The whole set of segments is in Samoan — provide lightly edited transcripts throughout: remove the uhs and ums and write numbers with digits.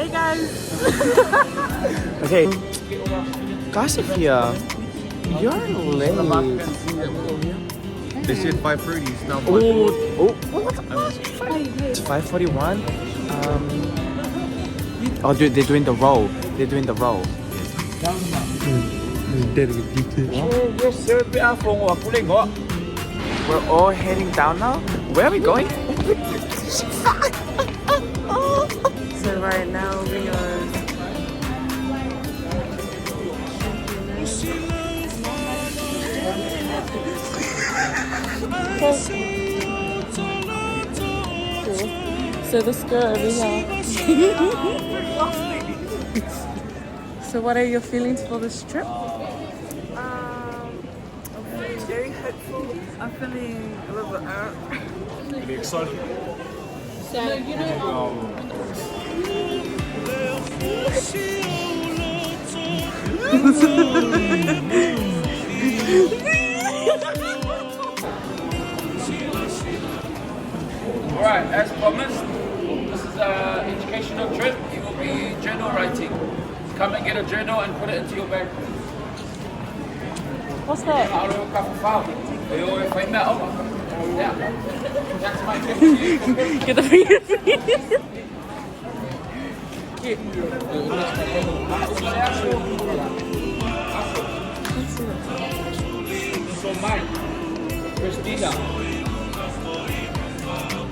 Hey guys. Okay. Gossip here. You're late. They said 5:30. It's now Oh, oh, what the fuck? It's 5:41. Oh, dude, they're doing the roll. They're doing the roll. We're all heading down now. Where are we going? So right now we are. So this girl over here. So what are your feelings for this trip? I'm feeling very hopeful. I'm feeling a little bit. Alright, as promised, this is an educational trip. You will be journal writing. Come and get a journal and put it into your bag. What's that? Yeah. That's my gift to you. Get the finger. So Mike, Christina,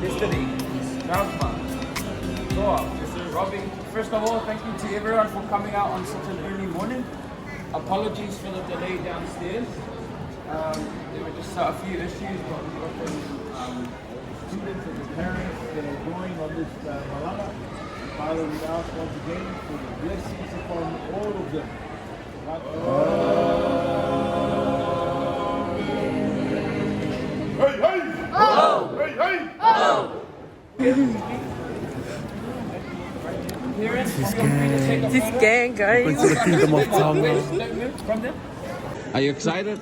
Destiny, Rasma, Noah, Robbie. First of all, thank you to everyone for coming out on such an early morning. Apologies for the delay downstairs. There were just a few issues, but we got them. Students and the parents that are going on this Malama. Father, we ask once again for the blessings upon all of them. Parents, feel free to take a This photo. gang, guys. to the kingdom of Tonga. Don't move from them. Are you excited?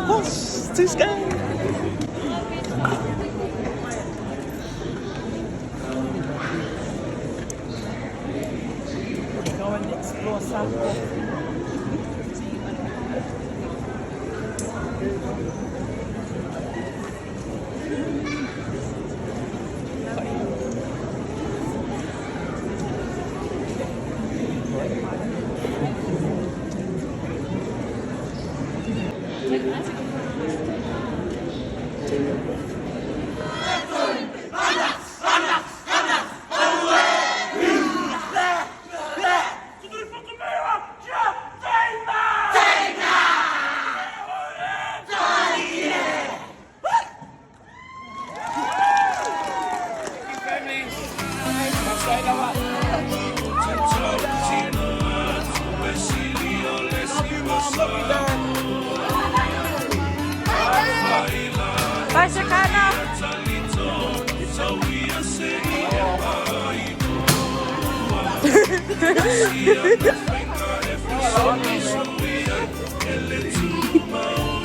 What's this guy? Go and explore Samoa. Families. Bye, Shakana.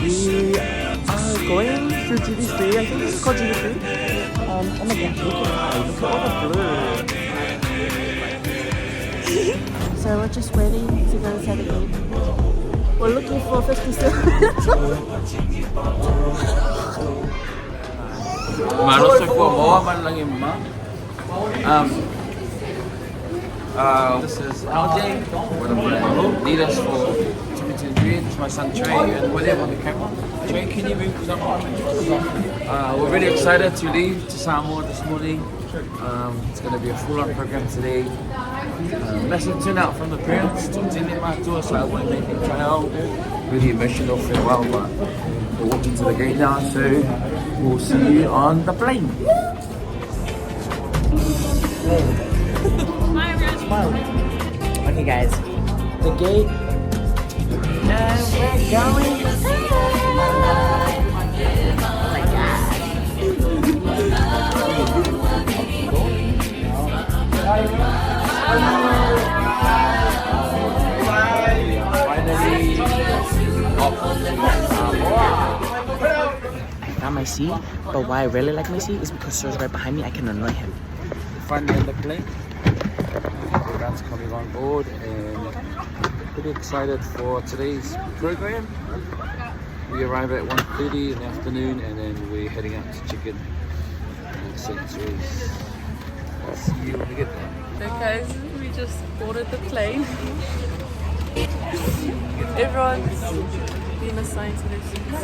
We are going to GD3. I think this is called GD3. Oh my gosh, look at that. Look at all the blue. So we're just waiting to go inside the gate. We're looking for 57. Maro sa kuha mo, man lang yung ma. This is LJ, one of my leaders for 2023. This is my son Trey and William on the camera. Trey, can you move? 'Cause I'm on. We're really excited to leave to Samoa this morning. It's going to be a full-on program today. Massive turnout from the parents. Totally matua, so I won't make it trial. Really emotional farewell, but we're walking to the gate now, so we'll see you on the plane. Okay, guys, the gate. And we're going. Finally, off. Tama. my seat, but why I really like my seat is because Sir's right behind me. I can annoy him. Finally on the plane. Everyone's coming on board and pretty excited for today's program. We arrive at 1:30 in the afternoon and then we're heading out to check in at St. Therese. See you when we get there. So guys, we just boarded the plane. Everyone's been assigned to their seats.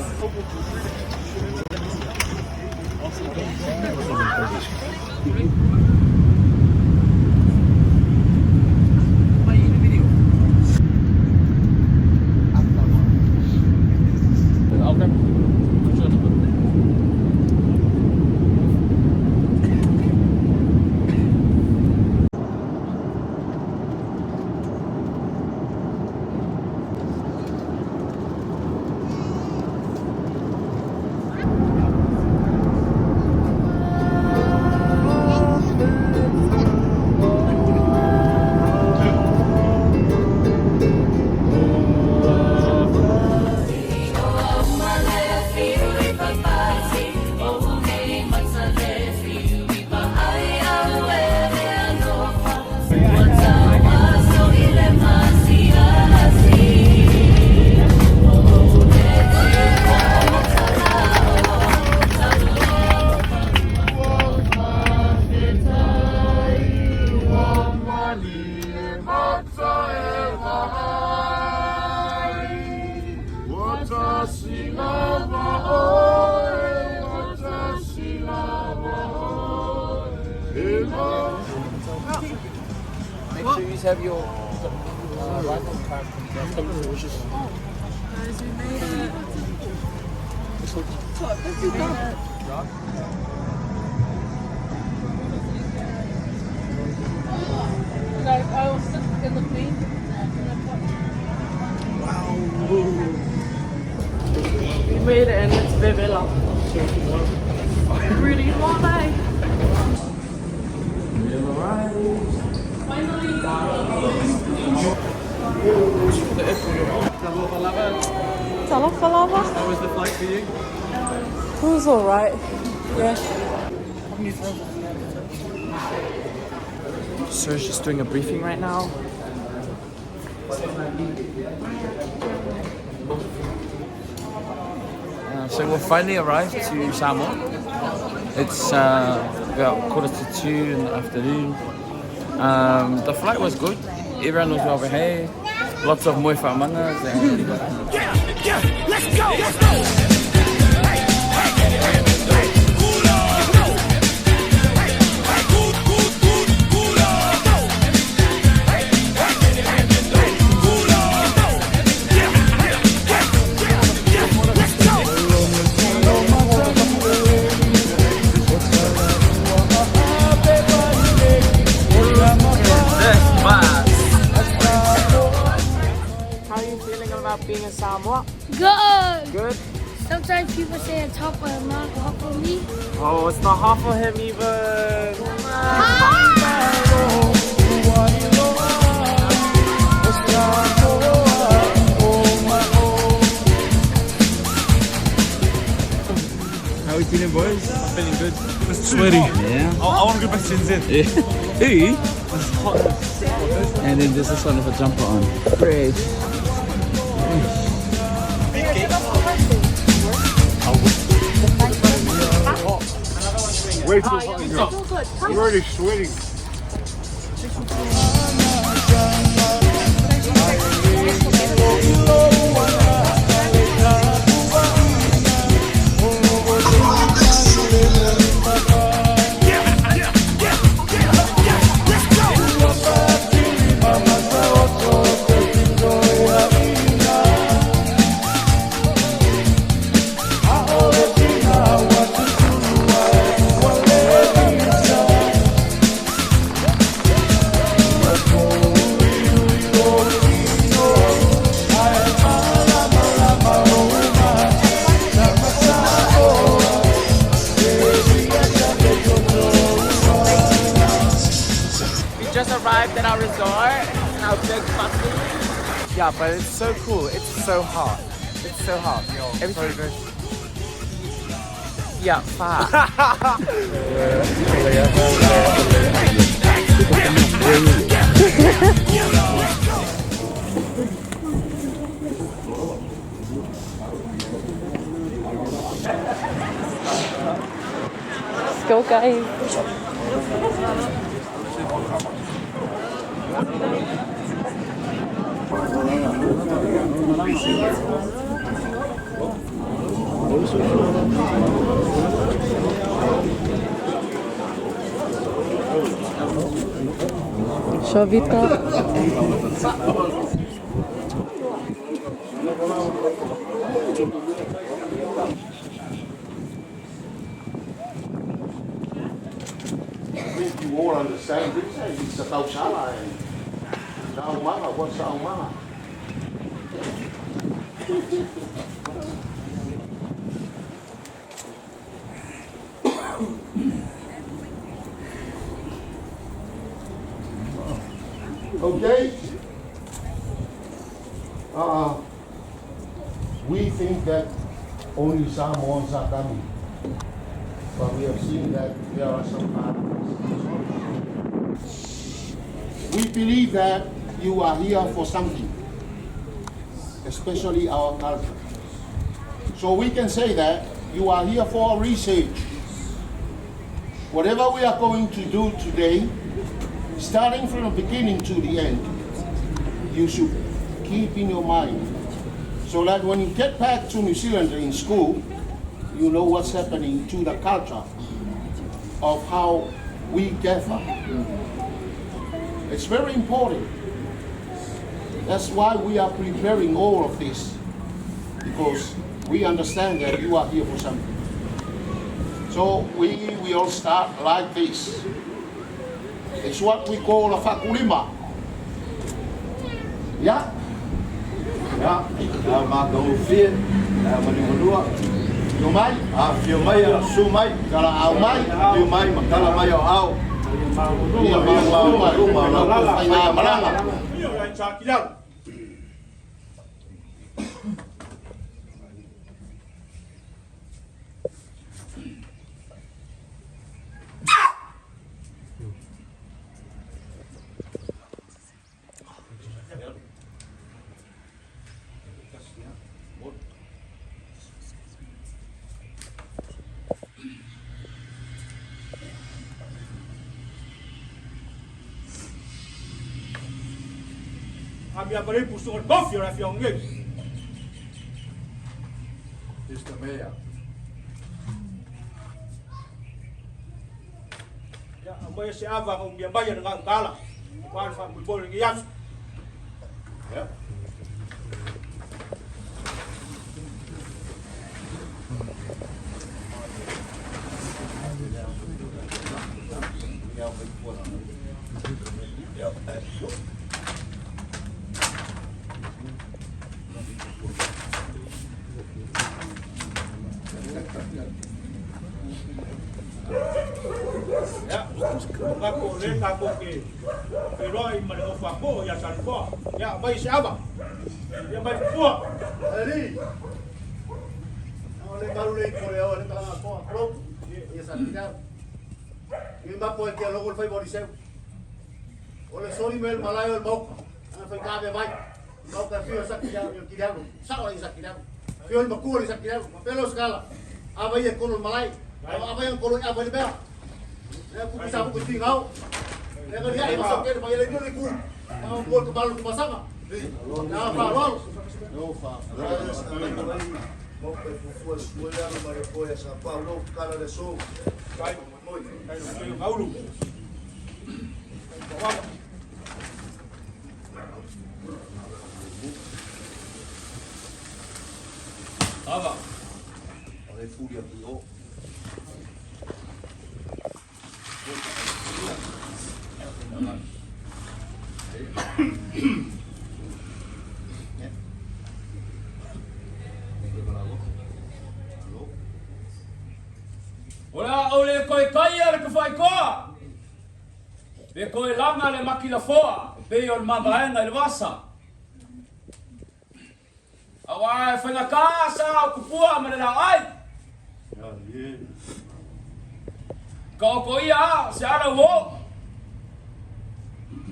Make sure you have your arrival card. Guys, we made it. Guys, I was stuck in the plane. We made it and it's Vevela. Really long night. Finally. Talofa lava. How was the flight for you? It was alright. Yeah. Sir's just doing a briefing right now. So we've finally arrived to Samoa. It's about 1:45 in the afternoon. The flight was good. Everyone was well behaved. Lots of moe whaamangas and Yeah, let's go. Let's go. Hey, hey, hey, hey. Hey, hey, good, good, good, good. Hey, hey, hey, hey, good. Yeah, yeah, yeah, yeah, let's go. This bus. How are you feeling about being in Samoa? Good. Good? Sometimes people say it's hot, but it's not hot for me. Oh, it's not hot for him even. How are we feeling, boys? Feeling good. It's sweaty. Yeah. I want to go back to NZ. Hey. And then there's this one with a jumper on. Fresh. Way too hot in here. I'm already sweating. Yeah, yeah, yeah, yeah, yeah, let's go. We just arrived at our resort. Our big fussy. Yeah, but it's so cool. It's so hot. It's so hot. Everything. Sorry guys. Yeah, far. Let's go, guys. Show Vitor. I think you all understand this. It's a tausala and saumaga. What's saumaga? Okay? We think that only Samoans are coming, but we have seen that there are some others. We believe that you are here for something, especially our culture. So we can say that you are here for research. Whatever we are going to do today, starting from the beginning to the end, you should keep in your mind so that when you get back to New Zealand in school, you know what's happening to the culture of how we gather. It's very important. That's why we are preparing all of this, because we understand that you are here for something. So we will start like this. It's what we call a fakulima. Yeah? Ia, a matagofie, a manumanua. Fio mai, A fio mai, a su mai, tala au mai, fio mai, ma tala mai o ao. ia mauluma, Luma, luma, whai malanga. Mr. Mayor. Ali. O le malu le kore o le tanga ko kro. Ia sa tira. I ma po ke logo le fai bori seu. O le sori mel malaio el mauka. Ana fai ka vai. Mauka fio sa tira yo tira. Sa o sa tira. Fio el maku le sa tira. Ma pelo skala. Ava ia kolo malai. Ava ia kolo ava le bea. Le ku sa ku tingau. Le ka dia ma sa ke pa le ni ku. Ma ko ko balu ku masanga. Na fa rol. No fa. Ola o le koe kai a le kawhai koa. Pe koe langa le makila foa. Pe o le mavaenga i le vasa. Awa e whainga kā sa o kupua ma le la ai. Ka oko ia a o se ala ua oo.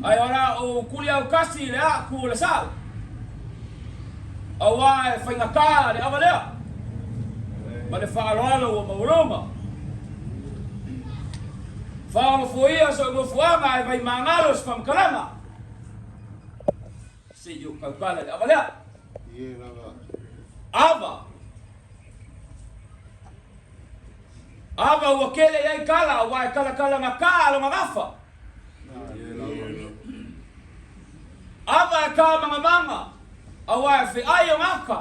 Ae o le a ou kuli aukasi i le aaku o le sa'u, auā e faigata le ava lea ma le faaaloalo ua maualuga. Faaolofoia so'u nofoaga ae vaimagalo se faamatalaga se i ou tautala i le ava lea. Ava. Ava ua kele i ai kala aua e kalakala gata lona gafa. Ava e kāmangamanga aua e feʻai ona aka.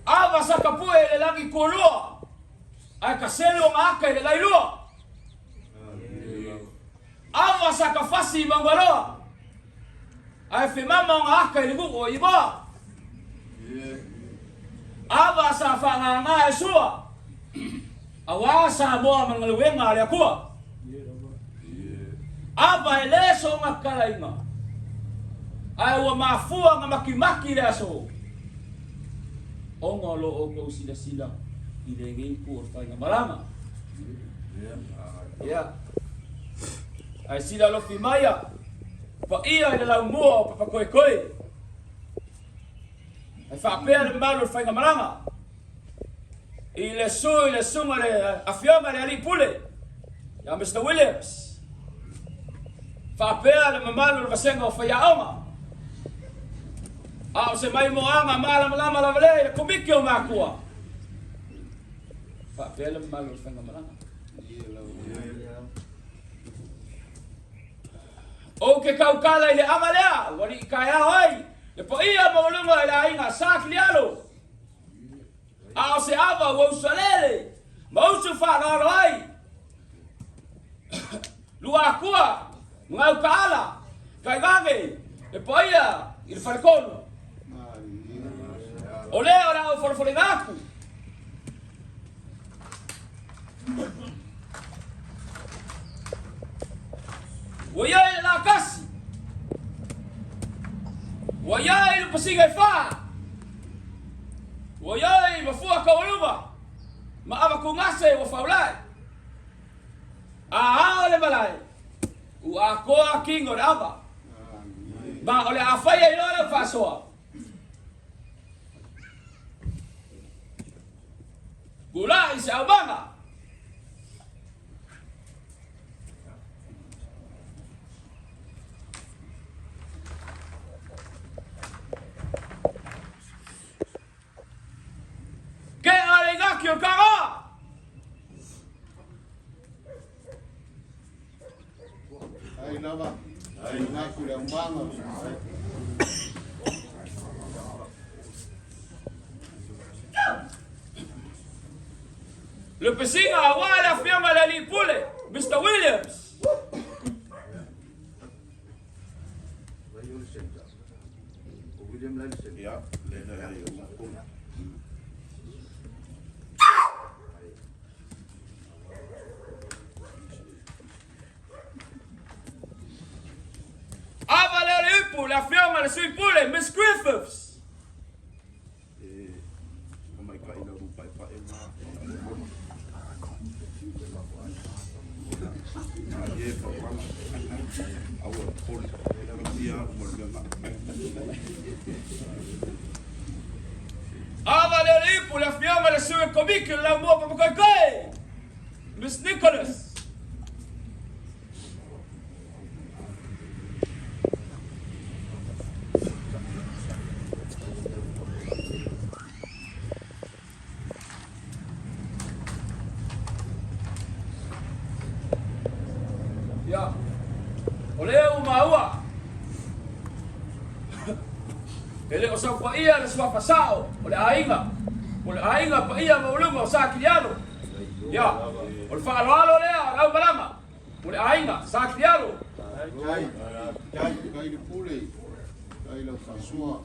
Ava sakapue i le lagi kualua ae kaselu ona aka i le lailua. Ava sakafasi i Maungaloa ae femama ona aka i le nuu o Igoa. Ava sa faagaga e Sua auā Samoa ma le galuega a le Akua. Ava e le soona kalaiga ae ua mafua na makimaki le aso ona o lo outou silasila i lenei itu o le faigamalaga. Ia. Ae sila alofi maia paia i le laumua o Papakoekoe. Ae faapea le mamalu o le faigamalaga i le sui le susuga le afioga i le alii pule ia Mr. Williams. Faapea le mamalu o le vasega o faiaoga. A o se maimoaga malamalama lava lea i le komiti o matua. Faapea le mamalu o le faigamalaga. Ou te tautala i le ava lea ua alii taeao ai le paia maualuga i le aiga Sa Kilialo. A o se ava ua usalele ma usu faaaloalo ai Luakua, Magaukaala, Taivave, le paia i le faletolu. O lea o le a ou folafoleina atu. Ua i ai le lakasi. Ua i ai le pasiga e fā. Ua i ai mafua kaualuga ma avakugase ua faulai. A ao le malae, ua atoa kinga o le ava. Ma o le a fai ai loa lau faasoa. Gula'i se aumaga. Ke a le igaki o ka Ai lava, ai ngaku le umanga. Le pesiga aua le afioga le alii pule, Mr. Williams. Ava lea le upu, le afioga le sui pule, Miss Griffiths. Ava lea le ipu, le afioga le sui komiki o le laumua papakoekoe, Miss Nicholas. Ia, o lea ua maua, e le o sau paia le suafa sao o le aiga, o le aiga paia maualuga o Sa Kiliano. Ia, o le faaaloalo lea o le aumalama, o le aiga Sa Kiliano. Kai, kai, kai le pule, kai lau faasoa.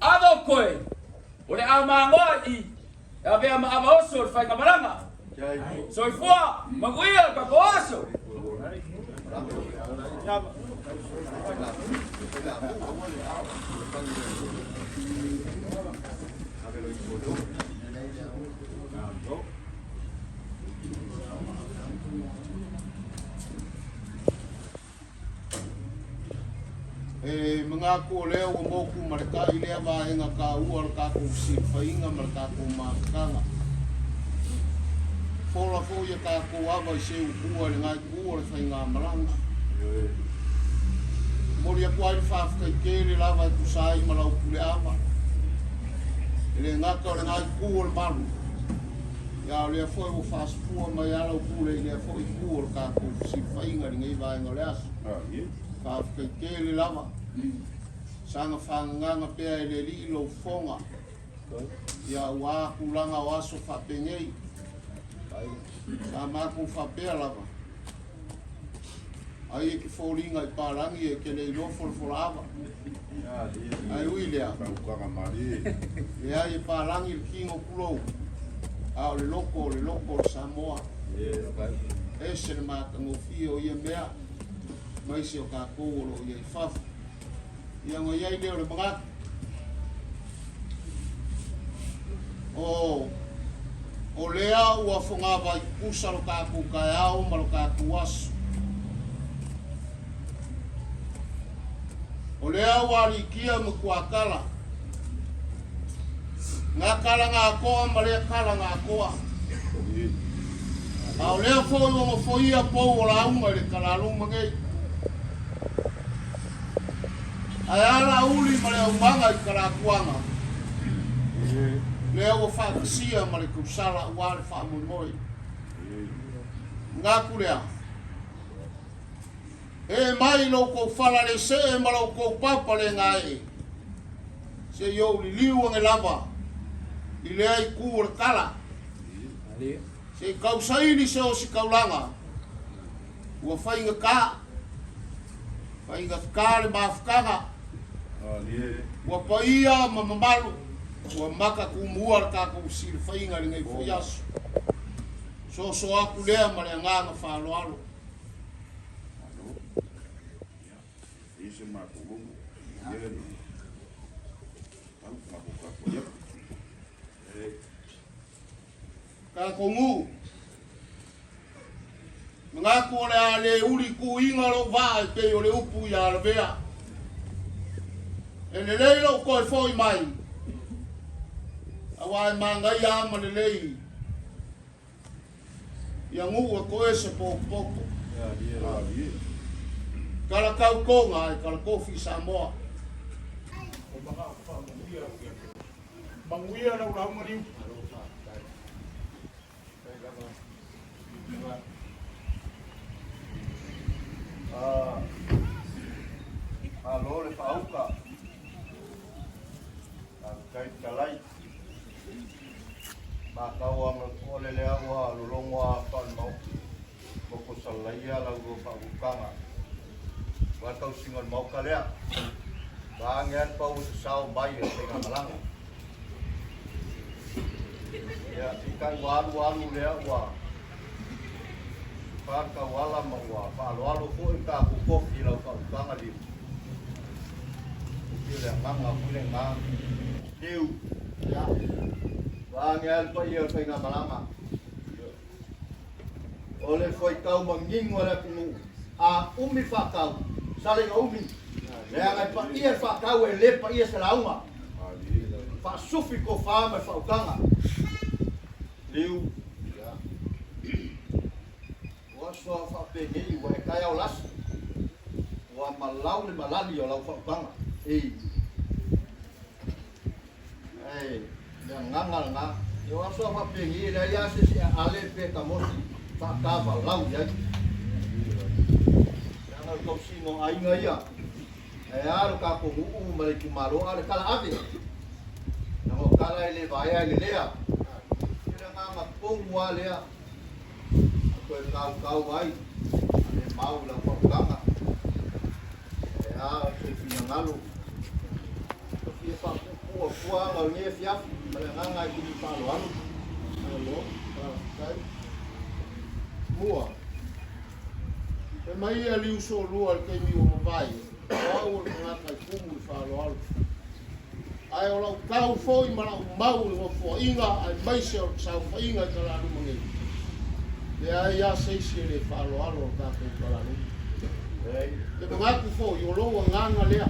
Ava o koe, o le a magoa i e avea ma ava oso o le faigamalaga. Soifua, manuia le tatou aso. E manatu o lea ua motu ma le ta'i lea vaega taua o le tatou fesilafaiga ma le tatou mafutaga. Fola foi a tatou ava i seu tua i lena itu o le faigamalaga. Momoli atu ai le faafetai tele lava e tusa ai ma lau pule ava. E le gata o lena itu o le malu, a o lea foi ua faasafua mai lava lau pule i lea foi itu o le tatou fesilafaiga i lenei vaega o le aso. Faafetai tele lava. Saga fagagaga pea e le Alii lou fofoga, ia aua tulaga o aso faapenei. Sa matou faapea lava, ai e te foliga i palagi e te le iloa folafolaava. Ae ui lea, leai e palagi le tino tulou, a o le loto o le loto o le Samoa. Ese le matagofie o ia mea. aemaise o tatou o lo o i ai i fafo. Ia ona i ai lea o le manatu, o, o lea ua fogavai tutusa lo tatou taeao ma lo tatou aso. O lea ua aliitia ma tuatala, ngā tala ngā toa ma lea tala ngā toa. A o lea foi ua nofoia pou o lauga i le talaluma nei. Ae a la uli ma le aumaga i Kalatuaga, lea ua faatasia ma le tausala aua le faamoemoe. Manatu lea, Ee mai lo outou fala le see ma lo outou papa le gaee, se i ou liliu ane lava i lea itu o le tala, se i tausaili se ositaulaga ua faigata, faigata le mafutaga, ua paia ma mamalu, ua mata tumua le tatou silafaiga i lenei foi aso. Soso atu lea ma le agaga faaaloalo. Tatou nuu, manatu o le a le uli tuuina lou vaa e pei o le upu ia Lavea. E lelei lou toe foi mai, aua e manaia a ma lelei Ia nuu e koe se potopoto. Kala kau tonga ai kala kofi Samoa. Manuia lau lauga Liu. Malo le faauka. Faafetai talai. Matau a ma o le lea ua lologo a faalemau moko salaia lau lua faaulukaga ua tausiga o le maoka lea vaage a le pau o se sao mai e le faigamalaga ia peitai ua alu alu lea ua fa le tauala ma ua faaaloalo foi le tatou kofi i lau faaulukaga liu o le agaga foi lena liu ia Vaage a le paia o le faigamalaga. O le fuaitau manino a le atunuu, a umi faatau, sala ina umi, leaga e paia le faatau e le paia se lauga. Faasufi tofa ma le faautaga. Liu, ia. O aso a faapenei ua e taeao lasi, ua malau le malali o lau faautaga. Ei. Ae le agaga lena. O aso a faapeni e leai lava se isi e ale pe tamosi faatavalau i ai. Leaga o le tausiga o aiga ia, ae a lo tatou nuu ma le itumalo a o le tala ave. Leaga o tala e le vaea i le lea. E le agaga tonu lava lea a toe tautau ai a le mau i lau faautaga. Ae a sou finagalo. Ua fia faapuupuu afua aga o lenei afiafi ma le agaga e tuli faaaloalo. Malo, faafetai. Mua. Fai mai ia liusolua i le taimi ua mavae, o au o le tagata e tumu i le faaaloalo. Ae o lau tau foi ma lau mau i le nofoaiga aemaise o le saofaiga i talaluma nei, leai lava se isi e le faaaloalo o le tatou talaluma. Ou te manatu foi o lou agaga lea,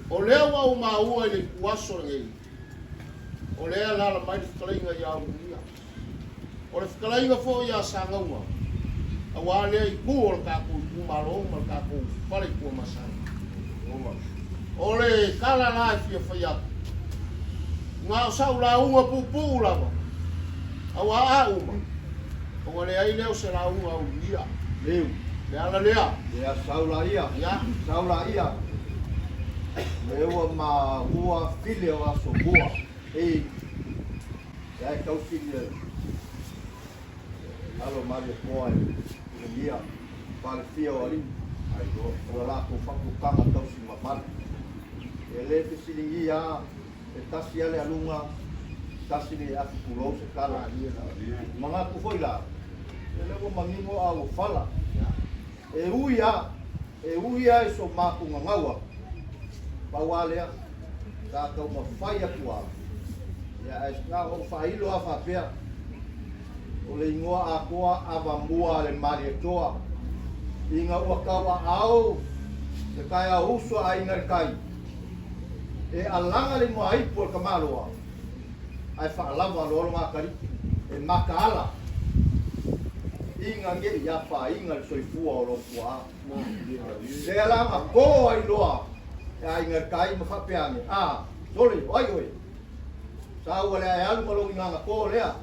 o lea ua ou maua i le ituaso lenei, o lea e alaala mai le fetalaiga ia Ulugia. O le fetalaiga foi ia Sagauga, aua lea itu o le tatou itumalo ma le tatou fale i Tuamasaga. O le tala la e fia fai atu, na o sau lauga puupuu lava, aua a uma, ona leai lea o se lauga aulia. Le ala lea. Ia sau laia, Ia. sau laia. Lea ua maua file o aso mua. E e ai tausi le alo Malietoa e Ulugia, falefia o alii, o le latou faautautaga tausi mamalu. E le fesiligia a e tasi a le aluga, tasi le afi tulou se tala. Manatu foi la, o lea ua manino a ua fala. E ui a, e ui a i so matou gagau atu, pau a lea, sa taumafai atu a, ia ae na ona ou faailo a faapea, o le igoa atoa Avamua a le Malietoa, ina ua tauaao le taeao uso a aiga i le tai, e alaga le igoa ipu o le tamaloa, ae faalava loa lona atalii e mataala ina ne i afaina le soifua o lou tuaa. Lea la na to ai loa e aiga i le tai ma faapea ane, A, sole, o ai oe? Sa ua le ae alu ma lou igaga to lea.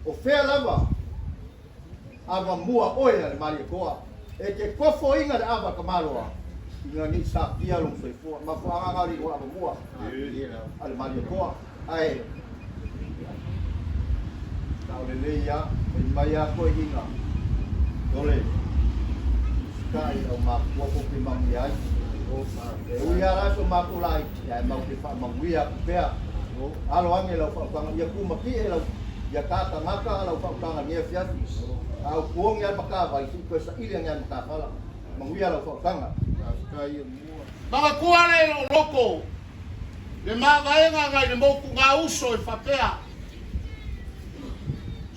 O fea lava ava mua oe a le Malietoa, e te tofoina le ava a Tamaloa ina ne i satia lou soifua. Mafuaaga na o le igoa ava mua a le Malietoa. Ae sao lelei a, fai mai a toeaiina, sole, usitai i lau matutua tou te manuia ai. E ui lava la so matou laiti, ae matou te faamanuia atu pea. Alo ane lau faautaga ia tumatie lau ia ta tagata lau faautaga i lenei afiafi. A ou tuogi lava le matavai, se i toe saili ane lava i matafala. Manuia lau faautaga. Manatua le lou loto le mavaega nai le motu gauso e faapea,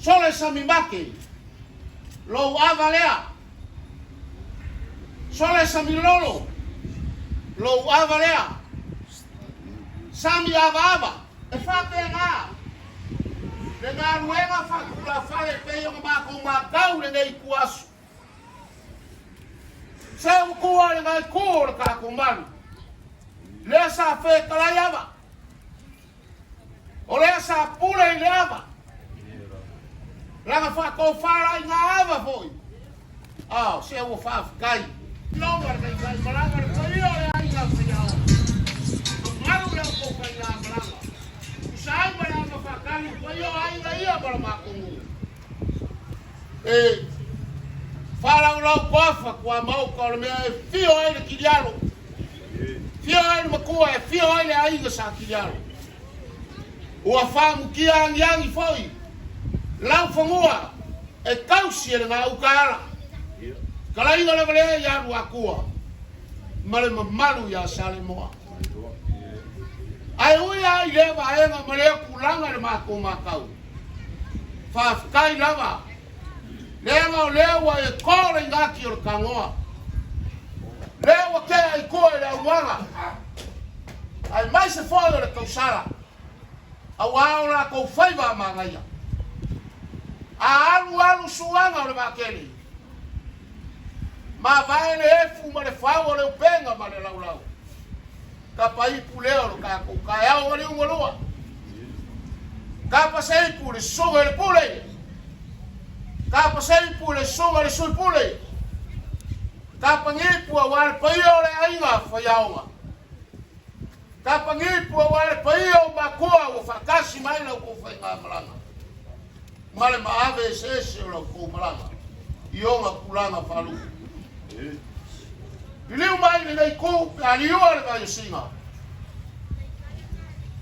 Sole sami make, lou ava lea. Sole sami lolo, lou ava lea. Sami avaava, e faapena le galuega faatulafale e pei ona matou matau lenei ituaso. Se ua tua i lena itu o le tatou malu, lea sa fetalai ava, o lea sa pule i le ava, lana faatofalaiga ava foi, a se ua faafetai. Loga le taitai malaga le paia o le aiga faiaoga. Mamalu le outou faigamalaga. Tusa ai ma le ava faatali le paia o aiga ia ma lo matou nuu. E faalaulau toafa tuamaota o le mea e fio ai le kilialo, fio ai le matua, e fio ai le aiga sa kilialo. Ua faamutia agiagi foi laufanua e tausi e le gauta ala. Talaiga lava lea ia Luatua ma le mamalu ia Salemoa. Ae ui lava i lea vaega ma lea tulaga i le matou matau, Faafetai lava, leaga o lea ua e to le igati o le Tagoa. Lea ua tea i tua i le auala, aemaise foi o le tausala, auā o latou faiva a manaia. A alu alu suaga o le vaatele, mavae le efu ma le fau o le upega ma le laulau. Tapa ipu lea o lo tatou taeao ma liugalua. Tapa se ipu i le susuga i le pule. Tapa se ipu i le susuga i le sui pule. Tapa ni ipu aua le paia o le aiga faiaoga. Tapa ni ipu aua le paia o makua ua faatasi mai la outou faigamalaga ma le maave eseese o la outou malaga i ona tulaga faalupe. Liliu mai lenei itu pe a liua le vaiasiga.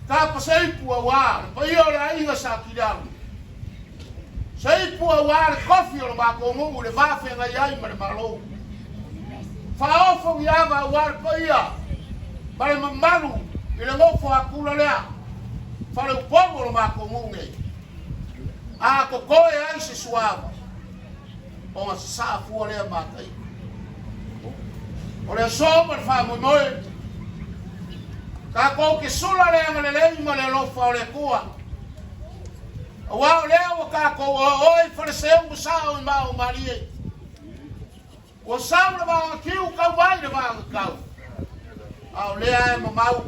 Tapa se ipu auā le paia o le aiga Sa Kilialo. Se ipu auā le kofi o le matou nuu i le va feagai ai ma le Malo. Faaofo ni ava auā le paia ma le mamalu i le nofo a kula lea, faleupolu o le matou nuu nei. A totoe ai se suava, ona sasaa fua lea ma ata ipu. O le aso ma le faamoemoe, tatou te sula le agalelei ma le alofa o le Atua. Aua o lea ua tatou oaoa i Faleseu ma Sao i maa o Malie. Ua sau le vaagatiu tau mai le vaagatau, a o lea e mamau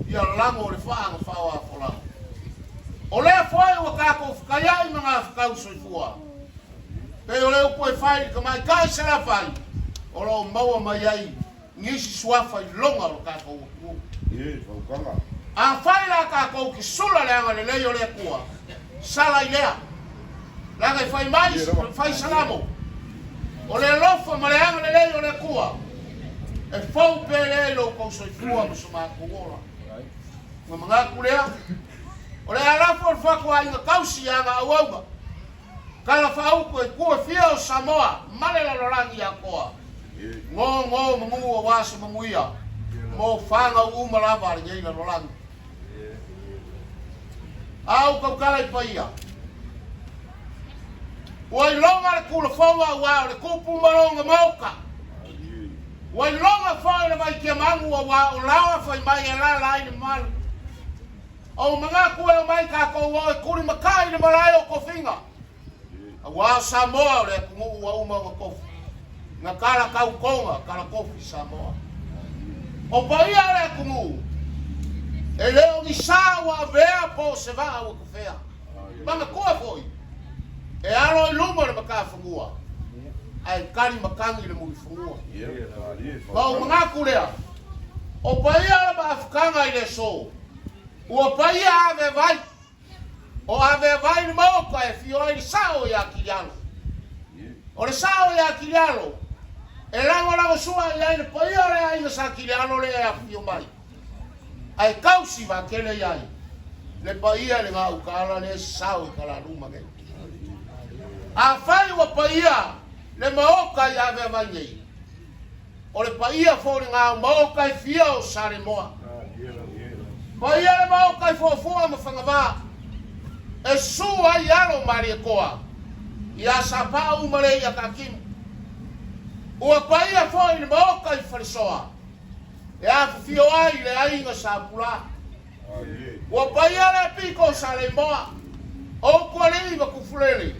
ia lago o le faaga faaoafolau. O lea foi ua tatou fekaiai ma gafakau soifua, pei o le upu e fai i le tamaitai Salafai o lo o maua mai ai nisi suafa i loga o lo tatou atunuu. Afai la tatou te sula le agalelei o le Atua, sala i lea, leaga e fai mai le fai Salamo, O le alofa ma le agalelei o le Atua e fou pea lea i lo outou soifua ma so matou ola. Ona manatu lea, o le a lafo le fatuaiga tausi i ana auauna, Tala faautu e itu e fia o Samoa ma le lalolagi atoa. Gogo manu aua se manuia mo fanau uma lava a lenei lalolagi. A ou tautala i paia, ua iloga le Tulafono aua o le tupu ma lona maota. Ua iloga foi le Vaitiamanu aua o laoa fai mai e alaala ai le mamalu. Ou manatu e omai tatou o e tulimatai i le malae o tofiga, aua o Samoa o le atunuu ua uma ona tofi, na tala tautoga, tala tofi Samoa. O paia o le atunuu, e le o ni sa ua avea po o se vaa ua tofea. Manatua foi, e alo i luma le matafanua, ae tali matagi le mulifanua. Ma ou manatu lea, o paia o le maafutaga i le aso, Ua paia Avevai, o Avevai le maota e afio ai le sao ia Kilialo. O le sao ia Kilialo, e lagolagosua i ai le paia o le aiga Sa Kilialo lea e afifio mai, ae tausi vaatele i ai le paia i le gauta lea e sao i Talaluma nei. Afai ua paia le maota i Avevai nei, O le paia foi lena o maota e fia o Salemoa. Paia le maota i Fuafua ma Fagavā, e susu ai alo o Malietoa ia Sapau ma Leiataatimu. Ua paia foi le maota i Falesoa, e afifio ai le aiga Sa Pulā. Ua paia le apito o Saleimoa, o Utualii ma Tufulele,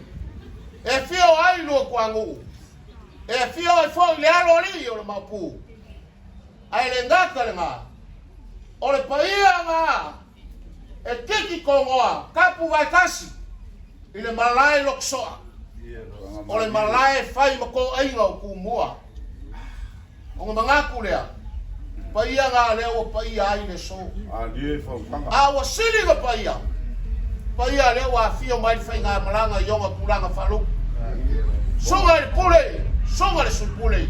e afio ai Luatuanuu. E afio ai foi le alo alii o le Maopu, ae le gata lena, o le paia na e tiki togoa tapu vaetasi i le malae lotosoa, o le malae fai ma toaiga o Tumua. Ona manatu lea, paia na lea ua paia ai le aso. A ua sili na paia, paia lea ua afio mai le faigamalaga i ona tulaga faalupe. Suga i le pule, suga le sui pule,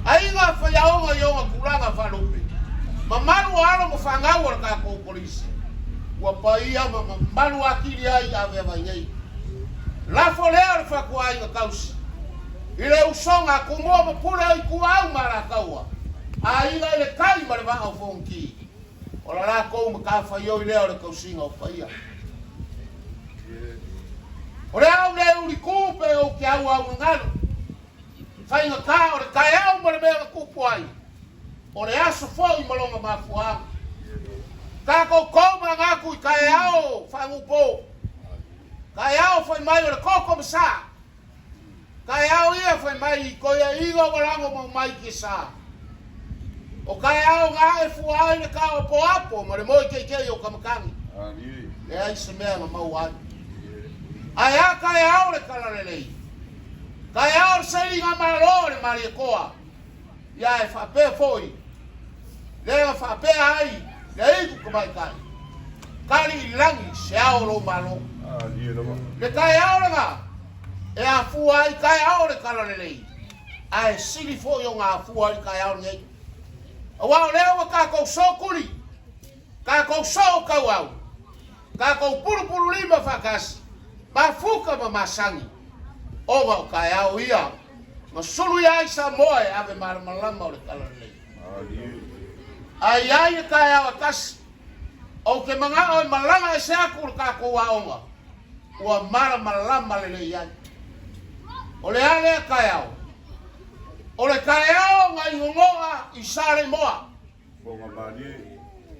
aiga faiaoga i ona tulaga faalupe, mamalu o alo ma fanau a le tatou kolisi, ua paia ma mamalu atili ai i Aveavai nei. Lafo lea o le fatuaiga tausi. I le usoga a Tumua ma Pule o Ituau ma Alataua, aiga i le tai ma le vaa o Fonoti, o la latou matafaioi lea o le tausiga o paia. O le au le uliku pe ou te auaugagalu, faigata o le taeao ma le mea na tupu ai, o le aso foi ma lona mafuaaga. Tatou tou manatu i taeao faanuupo, taeao fai mai o le toto ma sa, Taeao ia fai mai i toeaiina ua lago mau mai ki sa. O taeao na e fua ai le taoapoapo ma le moe keikei o Kamakani. Leai se mea na maua ai. Ae a taeao le talalelei? Taeao le sailiga malo a le Malietoa. Ia e faapea foi lea na faapea ai le aitu tamaitai, Tali i lagi se ao o lou Malo. Le taeao lena e afua ai taeao le talalelei, ae sili foi ona afua ai le taeao lenei. Aua o lea ua tatou sootuli, tatou sootauau, tatou pulupululima faatasi. Mafuka ma masagi, ona o taeao ia na sulu ia ai Samoa e ave malamalama o le Talalelei. Ae i ai le taeao e tasi, ou te manao e malaga ese atu le tatou aoga, ua malamalama lelei ai. O le a lea taeao? O le taeao na igogoa i Saleimoa.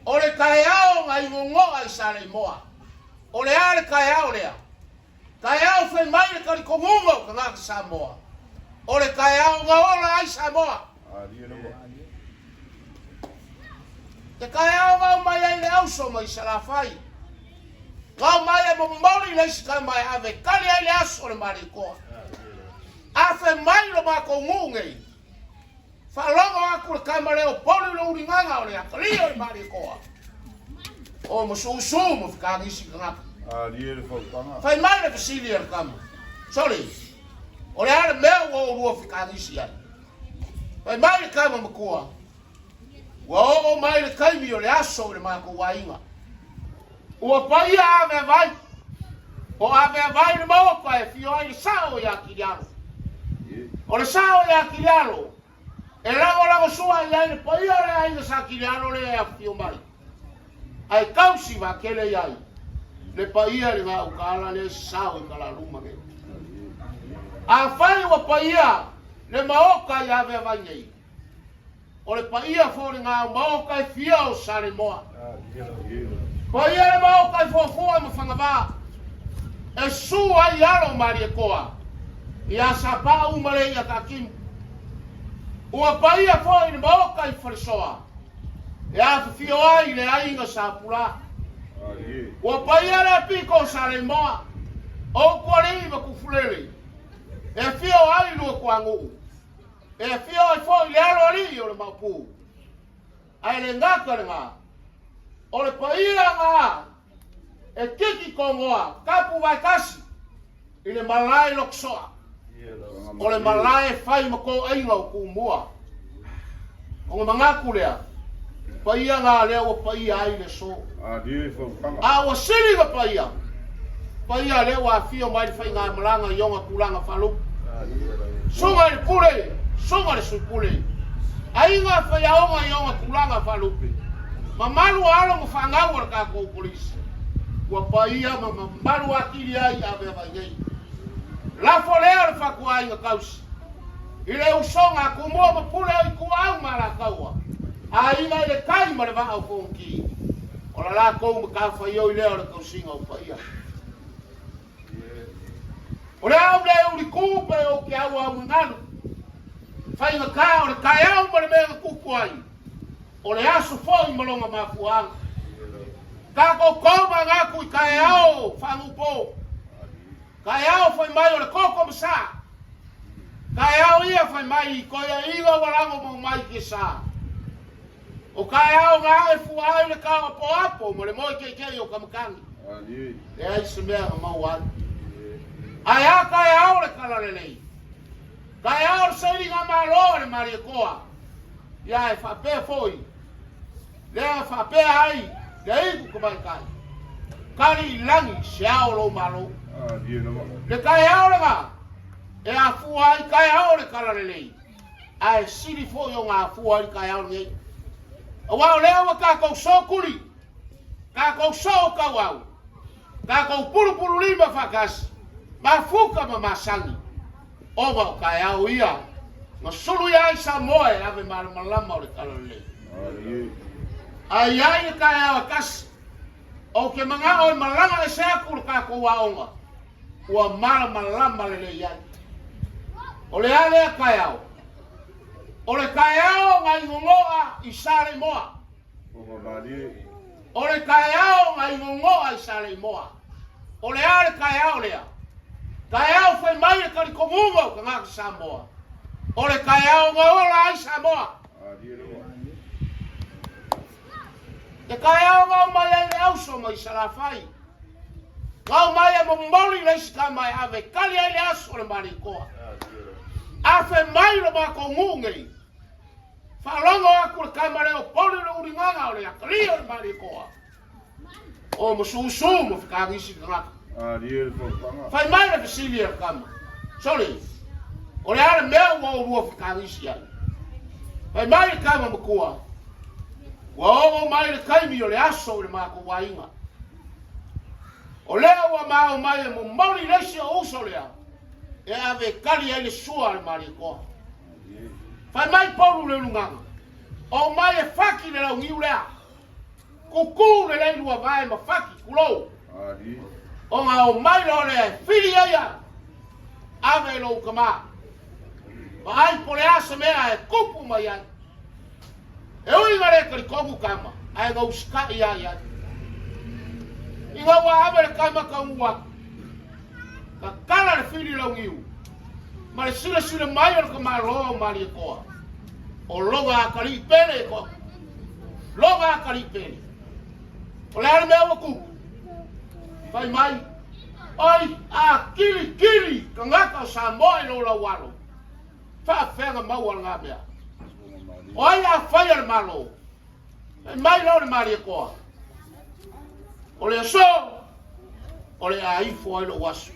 O le taeao na igogoa i Saleimoa. O le a le taeao lea? Taeao fai mai le talitonuga o tagata Samoa, o le taeao na ola ai Samoa. Te taeao na omai ai le auso mai Salafai, na omai e momoli le isi tama e ave tali ai le aso o le Malietoa. Afe mai lo matou nuu nei, faalogo atu le tama lea o poli lo uligaga o le atalii o le Malietoa. O masuusu ma fetagisi tagata. Fai mai le fesili a le tama, Sole, o le a le mea ua oulua fetagisi ai? Fai mai le tama matua, Ua oo mai le taimi o le aso i le matou aiga. Ua paia Aveavai, o Aveavai le maota e afio ai le sao ia Kilialo. O le sao ia Kilialo, e lagolagosua i ai le paia o le aiga sa Kilialo lea e afifio mai. Ae tausi vaatele i ai le paia i le gautaala lea e sao i Kalaluma nei. Afai ua paia le maota i Aveavai nei, O le paia foi lena o maota e fia o Saleimoa. Paia le maota i Fuafua ma Fagavā, e su ai alo o Malietoa, ia Sapau ma Leia Taatimu. Ua paia foi le maota i Falesoa, e afifio ai le aiga Sa Pulā. Ua paia le pito o Saleimoa, o Utualii ma Tufulele, e afio ai Luatuanuu. E afio ai foi le alo alii o le Maopu, ae le gata lena, o le paia na e tiki togoa tapu vaetasi i le malae lotosoa, o le malae fai ma toaiga o Tumua. Ona manatu lea, paia na lea ua paia ai le aso. A ua sili na paia, paia lea ua afio mai le faigamalaga i ona tulaga faalupe. Suga i le pule, suga le sui pule, aiga faiaoga i ona tulaga faalupe, mamalu o alo ma fanau a le tatou kolisi, ua paia ma mamalu atili ai Aveavai nei. Lafo lea o le fatuaiga tausi. I le usoga a Tumua ma Pule o Ituau ma Alataua, aiga i le tai ma le vaa o Fonoti, o la latou matafaioi lea o le tausiga o paia. O le au le uliku pe ou te auaugalu, faigata o le taeao ma le mea na tupu ai, o le aso foi ma lona mafuaaga. Tatou tou manatu i taeao faanuupo, Taeao fai mai o le koko ma sa. Taeao ia fai mai i koiaiga ua lago mau mai ke sa. O taeao na ae fua ai le kao apoapo ma le moe keikei o Kamakani. Leai se mea na maua ai. Ae a taeao le talalelei. Taeao le sailiga malo a le Malietoa. Ia e faapea foi lea faapea ai le iu tamaitai, Kali i lagi se ao o lou Malo. Le taeao lena e afua ai taeao le talalelei, ae sili foi ona afua ai le taeao lenei. Aua o lea ua tatou sootuli, tatou sootauau, tatou pulupululima faatasi, mafuta ma masani, ona o taeao ia na sulu ia ai Samoa e ave malamalama o le talalelei. Ae i ai le taeao e tasi, ou te manao e malaga ese atu le tatou aoga, ua malamalama lelei ai. O le a lea taeao? O le taeao na igogoa i Saleimoa. O le taeao na igogoa i Saleimoa. O le a le taeao lea? Taeao fai mai le talitonuga o tagata Samoa. O le taeao na ola ai Samoa. Te taeao na omai ai le auso mai Salafai. Na omai e momoli le isi tama e ave tali ai le aso o le Malietoa. Afe mai lo matou nuu nei. Faalogo atu le tama lea o poli le uligaga o le atalii o le Malietoa. O masuusu ma fetagisi tagata. Fai mai le fesili a le tama, Sole, o le a le mea ua oulua fetagisi ai? Fai mai le tama matua, Ua oo mai le taimi o le aso i le matou aiga. O lea ua ma omai e momoli le isi o uso lea e ave e tali ai le sua a le Malietoa. Fai mai Polu le ulugaga, Omai e faki le launiu lea. Tutu lelei lua vae ma faki, tulou. Ona omai loa lea e fili ai au, ave i lou tama. Vaai po o le a se mea e tupu mai ai. E ui ina le talitonu tama, ae na usitai lava i ai. Ina ua ave le tama taunuu atu, tatala le fili launiu, ma le silasila mai o le tamaloa o Malietoa, o lona atalii pele e toa. Lona atalii pele. O le a le mea ua tupu? Fai mai, Oi, a kilikili tagata o Samoa i lou laualo, faafefea na maua lena mea? O ai a faia le Malo? Fai mai loa le Malietoa, O le aso, o le a ifo ai lou aso.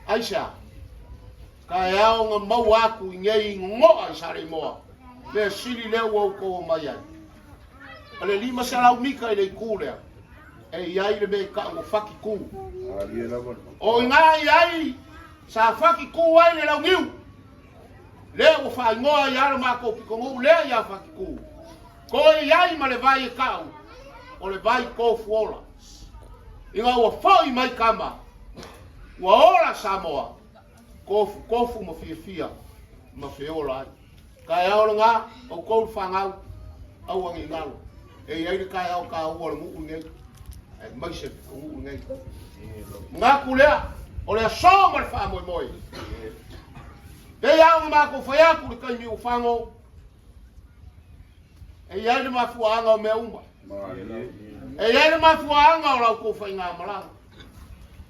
Aisea? Taeao na maua atu i nei goa i Saleimoa, mea sili lea ua outou omai ai. O le 500 mita i le itu lea, e i ai le mea i tau o Fatiku. O i ina i ai sa Fatiku ai le launiu, lea ua faaigoa ai lava lo matou pitonuu lea ia Fatiku. Toe i ai ma le vai e tau o le vai tofuola. Ina ua foi mai tama, ua ola Samoa, tofutofu ma fiafia ma feola ai. Taeao lena, outou le fanau, aua ne i galo. E i ai le taeao taua o le nuu lenei, aemaise le nuu lenei. Manatu lea, o le aso ma le faamoemoe. Pei lava ona matou fai atu i le taimi ua fago, e i ai le mafuaaga o mea uma. E i ai le mafuaaga o la outou faigamalaga.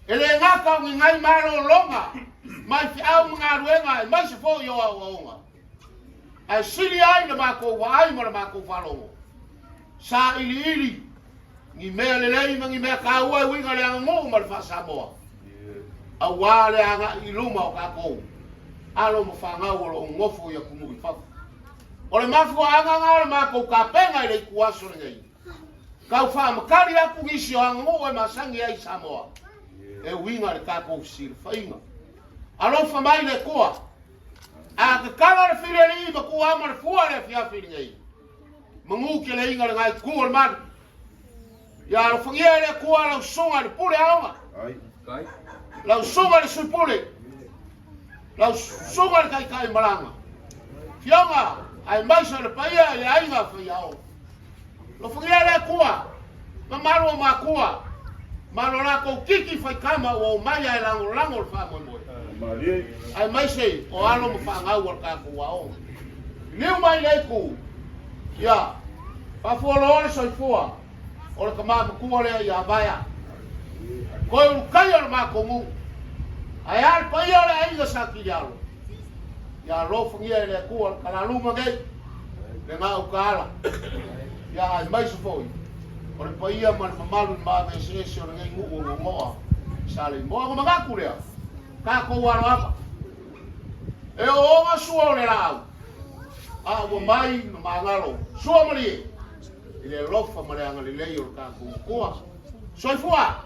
E le gata o ni nai malologa mai feau ma galuega aemaise foi o aoaoga, ae sili ai le matou vaai ma le matou faalogo, sailiili ni mea lelei ma ni mea taua e uiga i le aganuu ma le faa-Samoa, aua le agai i luma o tatou alo ma fanau o lo o nonofo i atunuu i fafo. O le mafuaaga lena o le matou tapena i le ituaso lenei, tau faamatali atu nisi o aganuu e masani ai i Samoa e uiga i le tatou fesilafaiga. Alofa mai le Atua, a tatala le filialii ma tuua ma le fua i le afiafi lenei, manu keleiga le gaetu o le malu. Ia alofagia e le Atua lau susuga i le pule aoga, lau susuga i le sui pule, lau susuga i le taitai malaga, fioga aemaise o le paia i le aiga faiaoga. Alofagia e le Atua mamalu o matua, ma lo latou titi faitama ua omai ae lagolago le faamoemoe, aemaise o alo ma fanau a le tatou aoga. Liliu mai le itu, ia, faafualoa le soifua o le tama matua lea ia Vaea. Toe ulukai o le matou nuu, ae a le paia o le aiga Sa Kilialo, ia alofagia e le Atua le talaluma nei, le gauta ala, ia aemaise foi o le paia ma le mamalu i le maave eseese o lenei nuu o Gogoa i Saleimoa. Ona manatu lea, tatou aloava, e ooga sua o le laau, a ua mai ma magalo sua malie i le alofa ma le agalelei o le tatou Matua. Soifua!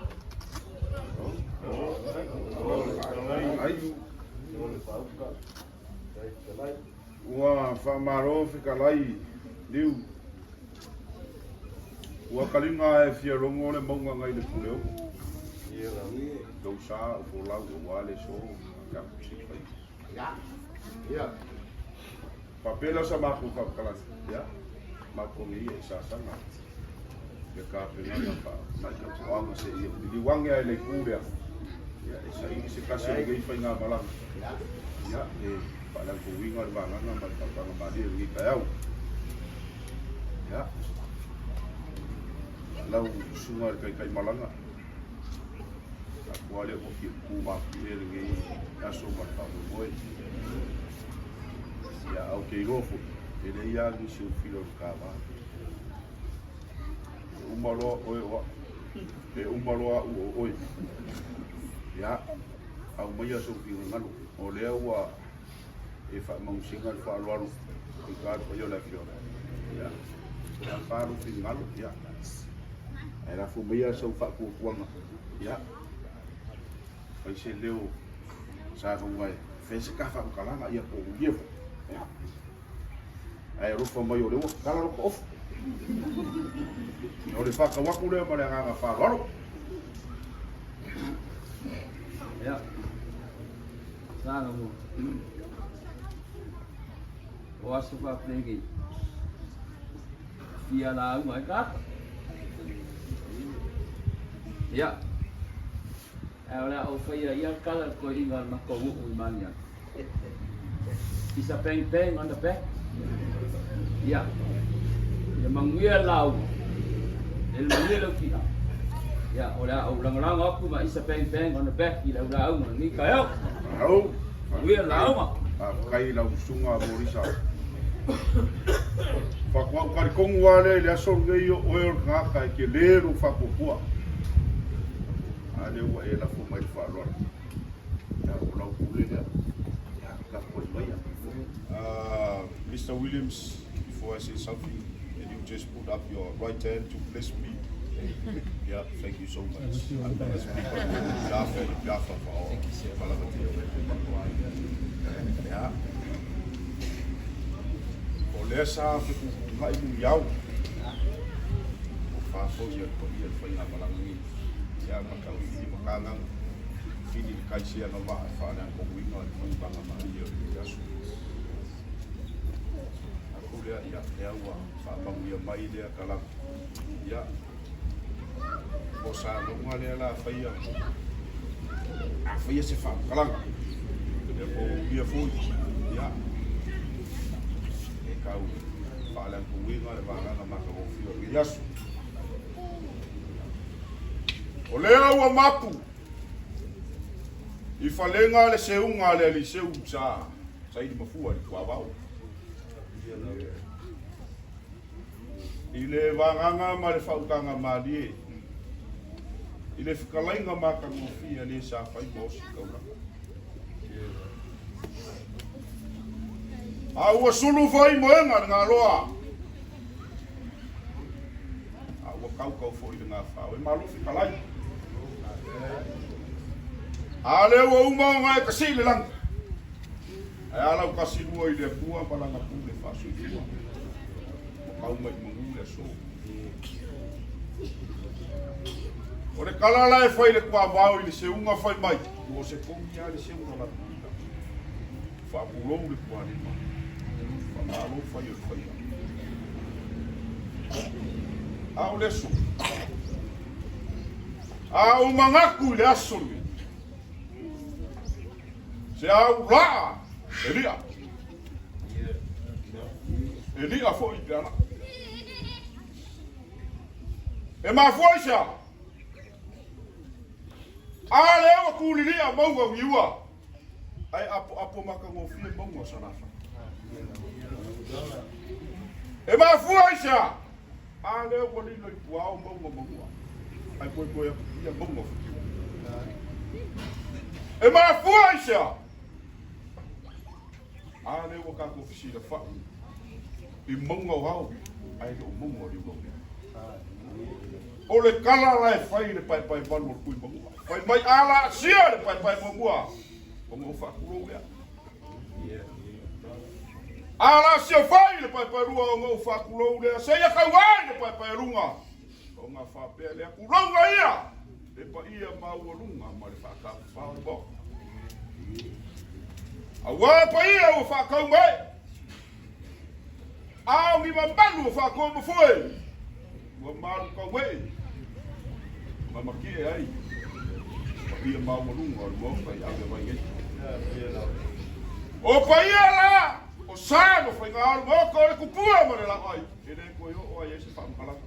Ua faamalo fetalai Liu. Ua kaliga e fia logo le mauga ngai le Puleono. Tou sa o folau aua le so tatou silafai. Faapea sa matou faamatalaga, ia, matou nei e sasaga ia tapenaga faamai tapuaga seia liliu age ae le itu lea, ia, e saili se tasi o lenei faigamalaga, ia, e faalautouina le vagaga ma le faautaga malie i lenei taeao. Ia, lau susuga i le taitaimalaga, tatou lea ua fia tu mafie lenei aso ma le faamoemoe. Ia, ae ou te iloa foi, e leai lava nisi o fila o le kava. E uma loa oe o au. E uma loa a'u o oe. Ia, aumaia sou finagalo, o lea ua e faamagosiga le faaaloalo i ka le paia o le afioaga. Ia, e afa lou finagalo, ia, ae lafo maia sau faatuatuaga, ia, fai se leo sa gauga e fai se ta faamatalaga, ia po o ulia foi. Ia, ae alofa mai o lea ua tatala lota ofu. O le faatau atu lea ma le agaga faaaloalo. Ia. Sa mo. O aso faapenei. Fia lauga ai tagata. Ia. Ae o le a ou faia ia tala le toeaina o le matou nuu i Magiagi. It's a bang bang on the back. Ia. Ia manuia le lauga. Ia manuia lau ti'a. Ia, o le a ou lagolago atu ma it's a bang bang on the back i lau lauga i lenei taeao. Malo. Manuia le lauga. Faafetai i lau susuga Morisa. Faatoa ou talitonu lava lea i le aso lenei o oe o le tagata e tele lou faatuatua. A lea ua e lafo mai i le faaaloalo. Ia, o lau pule lea. Ia, tapuai maia. Mister Williams, before I say something, can you just put up your right hand to bless me? Yeah, thank you so much. I'm gonna speak on behalf of, behalf of our Falavatia. Yeah. O lea sa fetuutuunai muniao o faafoi a le paia le faigamalaga nei ia ma tauiliili matagaga fili le kai se agavaa e faaleakomuina le faitaga malie o lenei aso. Aku lea ia lea ua faamanuia mai lea talaga ia o sa lauga lea la faia a faia se faamatalaga ia po ia foi ia e tau faaleakomuina le vagaga matagofie o lenei aso. O lea ua mapu i falega le seuga a le alii seu sa saili mafua i le tuavao. I le vagaga ma le faautaga malie i le fetalaiga matagofie a le sa fai ma osi taulaga. A ua sulu foi moega le galoa, a ua kaukau foi le gafao. E malo fetalai. A lea ua uma ona e kasii le lagi. Ae a lau kasi lua i le Atua ma lana pule faasoifua. Ua kau mai i manu le aso. O le tala la e fai i le tuavao i le seuga fai mai, ua se kogi lava le seuga la tuuina. Faapulou le tualima. Faamalo fai o le faiga. A o le aso. A ou manatu i le aso lenei. Se au laa e lia. E lia foi pe ala. E mafua i se a? A lea ua kūlilia mauga o Niua. Ae apoapo matagofie mauga o Salafai. E mafua i se a? A lea ua lilo i puao mauga manua, ae koekoe atu ia mauga o Futiua. E mafua i se a? A lea ua tatou fesilafai i mauga o ao, ae le o mauga o Liulaumea. O le tala la e fai i le paepae valu o le Tui Manua. Fai mai a la asia le paepae muamua, ona ou faatulou lea. A la asia fai le paepae lua, ona ou faatulou lea. Seia tau ai le paepae luga, ona faapea lea, tulouga ia le paia maualuga ma le faatafafa o le Maota. Aua paia ua faatau mai, a o ni mamalu ua faatoa mafoe, ua malu tauee ma matie ai paia maualuga o le Maota i ave mai nei. O paia la o sa ma faiga o le Maota o le tupua ma le laai, e le toe oo ai ai se faamatalaga.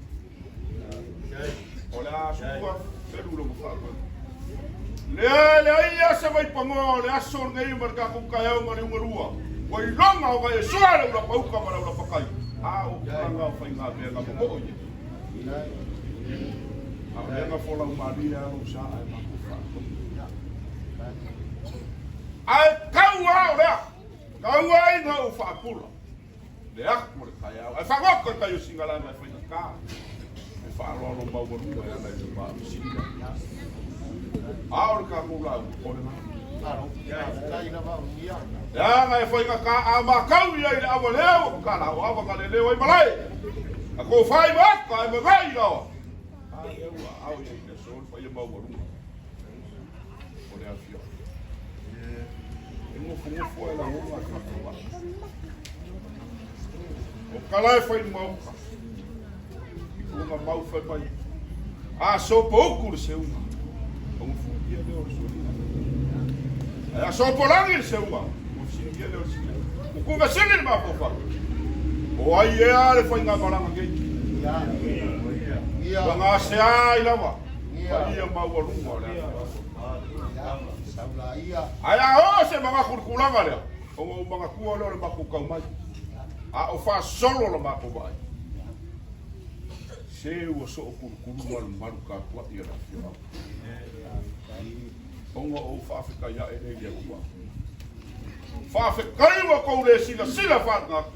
O le a sua felu lona faamoemoe. Lea e leai lava se vaipanoa o le aso lenei ma le tatou taeao ma le ugalua, ua iloga ona e soa le ulapauta ma le ulapakai, a o tulaga o faigamea na momoo i ai. A o lea na folau malie lava lou sa ae matou faatonu. Ae tau lava o lea, tau ai na ou faapula le atu o le taeao. Ae faagoto i tai o Sigalana e faigata le faaaloalo maualuga e ala i le faamasini lea. A o le tatou lauga, o lena. Leaga e faigata a matau i ai i le ava lea ua tatala, o ava na leleo ai malae, na tofa ai maota ae magai laoa. A lea ua aao i ai i le aso le paia maualuga o le afioaga. E nofonofo ae lagona a tatou vaa. O tala e fai i maota, i lona mau fai mai, a sopoutu le seuga, ona futia lea o le sualiga. Ae a sopolagi le seuga, ona fesiligia lea o le silia. Ua tuuvesili le mafaufau. O ai ea le faigamalaga nei? Ua gasea ai lava paia maualuga o le afioaga. Ae a oo se manatu i le tulaga lea, ona ou manatua lea o le matou tau mai, a o faasolo la matou vaai. Se ua sookulukulu malumalu tapuai a le afioaga. Ona ou faafetai ae lea i le Atua. Faafetai ua tou le silasila faatagata,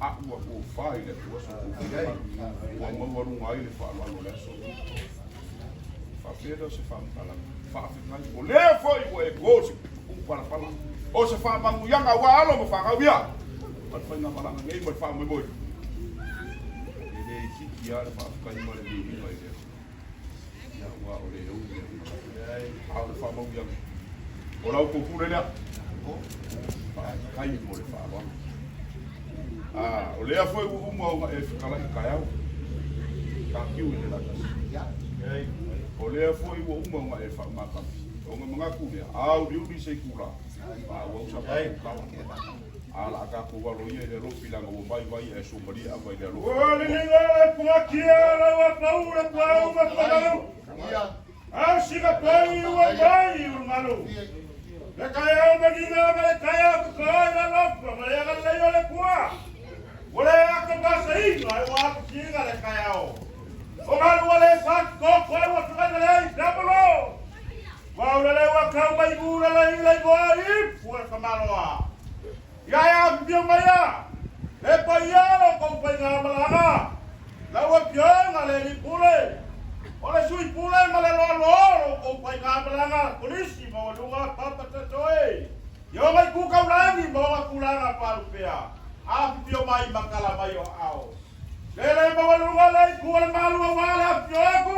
a ua tofa i le Atua so outou finagalo, ua maualuga ai le faaaloalo o le aso lenei. Faapea lea o se faamatalaga. Faafetai. O lea foi ua e to se pituuu palapala o se faamanuiaga aua alo ma fanau ia ma le faigamalaga nei ma le faamoemoe. E le itiiti lava le faafetai ma le viiga i le Atua. Ia, aua o le ou mea uma lava. A o le faamauiaga, o la outou pule lea. Faafetai mo le faaaloalo. A, o lea foi ua uma ona e fetalai i taeao. Tatiu i le latasi. O lea foi ua uma ona e faamatafi. Ona manatu lea, auliuli se itula, faaauau sa tatou tala. A la a tatou alo ia i le alofi leaga ua mai vai ae suamalie ava i le alofi. Ua liliga le puakia lau a pau le puau ma pagalu. Au sika pai ua mai ul malu. Le taeao manino ma le taeao totoa i le alofa ma le agalelei o le Atua. Ua le ata masaina ai ua ata siga le taeao. O galu ua le faatotoko ai ua fegai lelei Diabolo. Ua ulele ua tau mai ula le ila i moa ipu e tamaloa. Ia e afifio mai a, le paia o kou faigamalaga, lau afioga le alii pule, o le sui pule ma le loaloa o lo outou faigamalaga kolisi maualuga Papa Tatoe, i ona itu taulagi ma ona tulaga faalupea, afifio mai ma tala mai o aao. Lele maualuga le itu o le malu aua le afifio atu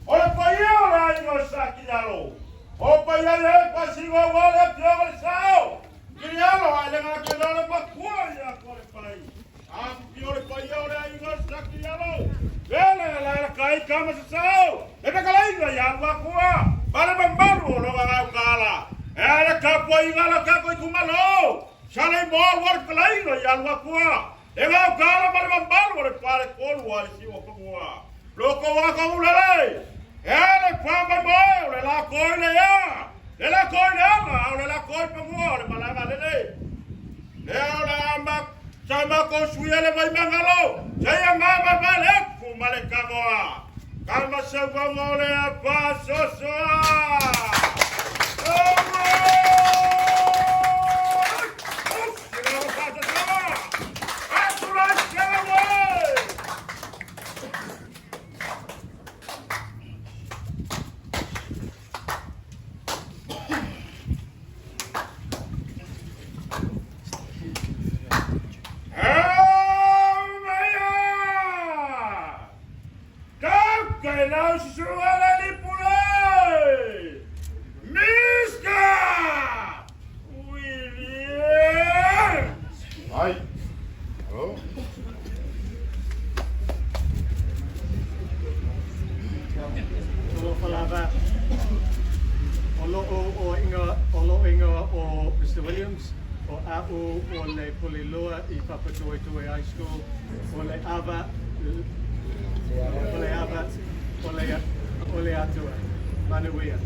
o le paia o le aiga o Sakilalo, o paia le pasina aua le afioga o le Sao, Kilialo ae le gata le matua ia Toalepai. Afifio le paia o le aiga o sa Kilialo. Lele la la kai kama sa sao. Le pekalaiga ia Luakua. Ma le mamalu o loga gau kala. E ale tapuaiga la kako i kumalo. Sa le mo wa le pekalaiga ia Luakua. E gau kala ma le mamalu o le pale kolu a le siwa pamua. Loko wa ka ulele. E ale pa mai moe o le la koi le ia. Le la koi le ala, o le la koi pamua o le malaga lele. Le o le ama sa ma ko suia le vai mangalo. Sa ia mama ma le ku ma le kagoa. Kama sa uaga o le apa sosoa. Mr. Williams! Ai. Oh. Talofa lava. O lo'o o ingoa, o lo'o ingoa o Mr. Williams, o a'u o le pule lua i Papatoetoe High School, o le ava, o le ava, o le, o le Atua. Manuia.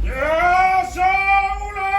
Ia Saula!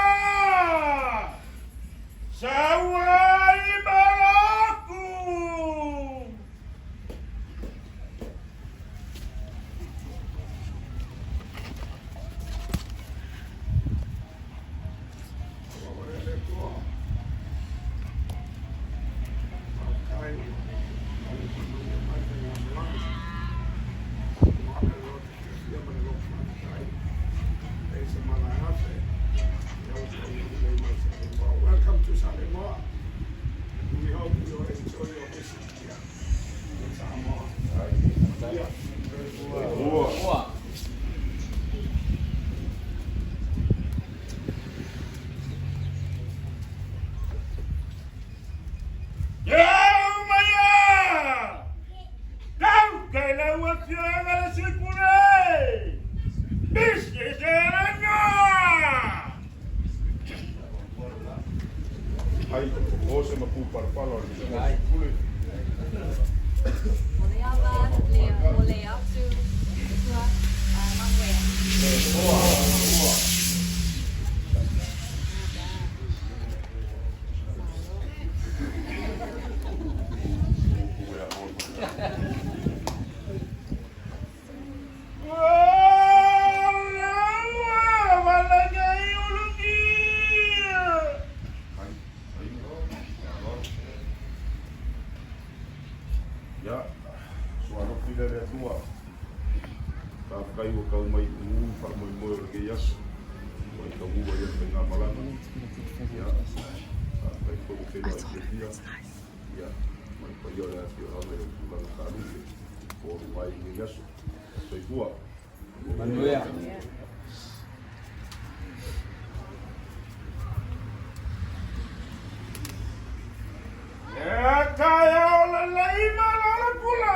ua tau mai ū faamoemoe o lenei aso ua e taugū ai le faigamalaga. Ia, faafetai foi ua feiloai fiafia, ia, ma le paia o le afioaga i ou tulaga faalupe o alu ai i lenei aso. Soifua. Manuia. E taeao lelei ma lala pula.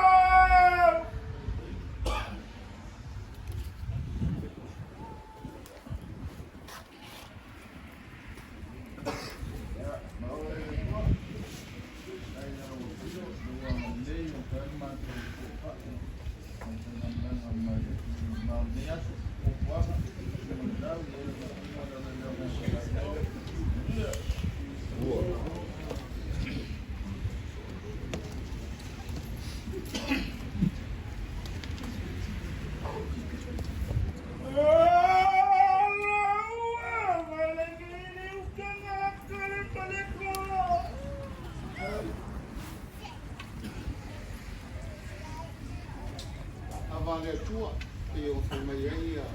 Ava le Atua e o fai mai ai a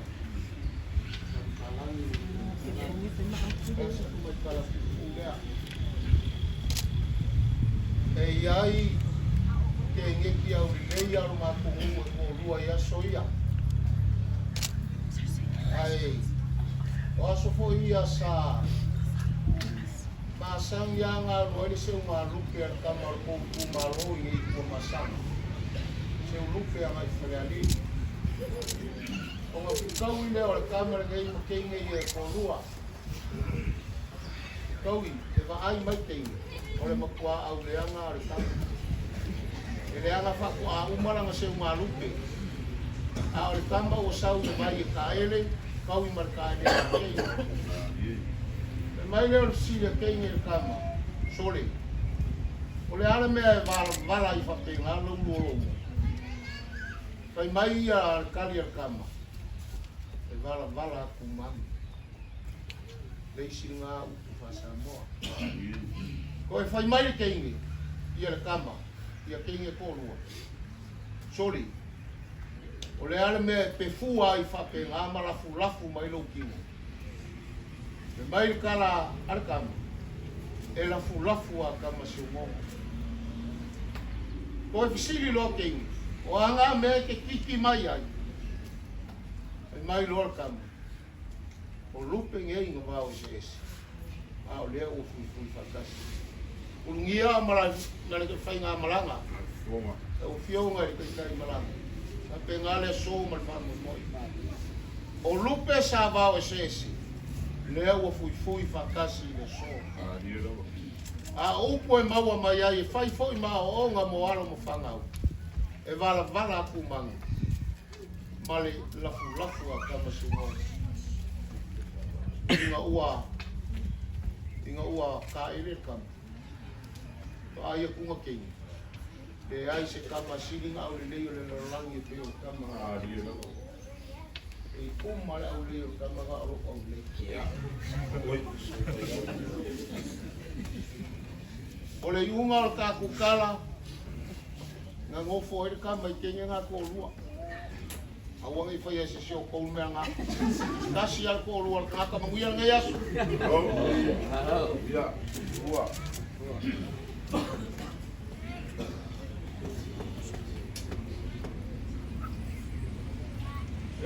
Tamalagi e se mai tala pupu lea. E iai ke ngeki au lelei alo matou e toalua i aso ia. Ae o aso foi ia sa masani lava ona alu ai le seugalupe a le tama o le tou itumalo i inei i Tuamasaga, seulupe agai i Falealili. Ona fetaui lea o le tama lenei ma teine ia e toalua. Fetaui, e vaai mai teine, o le matuā auleaga a le tama. E leaga faatoa uma lana seugalupe, a o le tama ua sau i le vai e taele, taui ma le taele a teine. Fai mai lea o le fesili a teine i le tama, Sole, o le a le mea e valavala ai faapena lou luologo? Fai mai ia le tali a le tama, E valavala atu manu. Le isi lena upu faa-Samoa. Toe fai mai le teine ia le tama, ia teine toalua, Sole, o le a le mea e pefua ai faapena ma lafulafu mai lou tino? Fai mai le tala a le tama, E lafulafu a tama seumoga. Toe fesili loa teine, O a ngā mea e te kiki mai ai? Fai mai loa le tama, O lupe nei na vao eseese, a o lea ua fuifui faatasi. Ulugia a mala na le faigamalaga, lau Afioga i le Taitai Malaga, faapena le aso ma le faamoemoe. O lupe sa vao eseese, lea ua fuifui faatasi i le aso. A o upu e maua mai ai e fai foi ma aoaoga mo alo ma fanau, e valavala atu manu ma le lafulafu a tama seumoga ina ua ina ua taele le tama. Vaai atu na teine, leai se tama sili na aulelei o le lalolagi e pei o le tama na. E uma le aulelei o le tama na o lou aulelei. O le iuga o le tatou tala, na nofo ai le tama i teine na toalua. Aua ne i faia e se isi o outou le mea na. Tasi lava le toalua o le tagata, manuia lenei aso.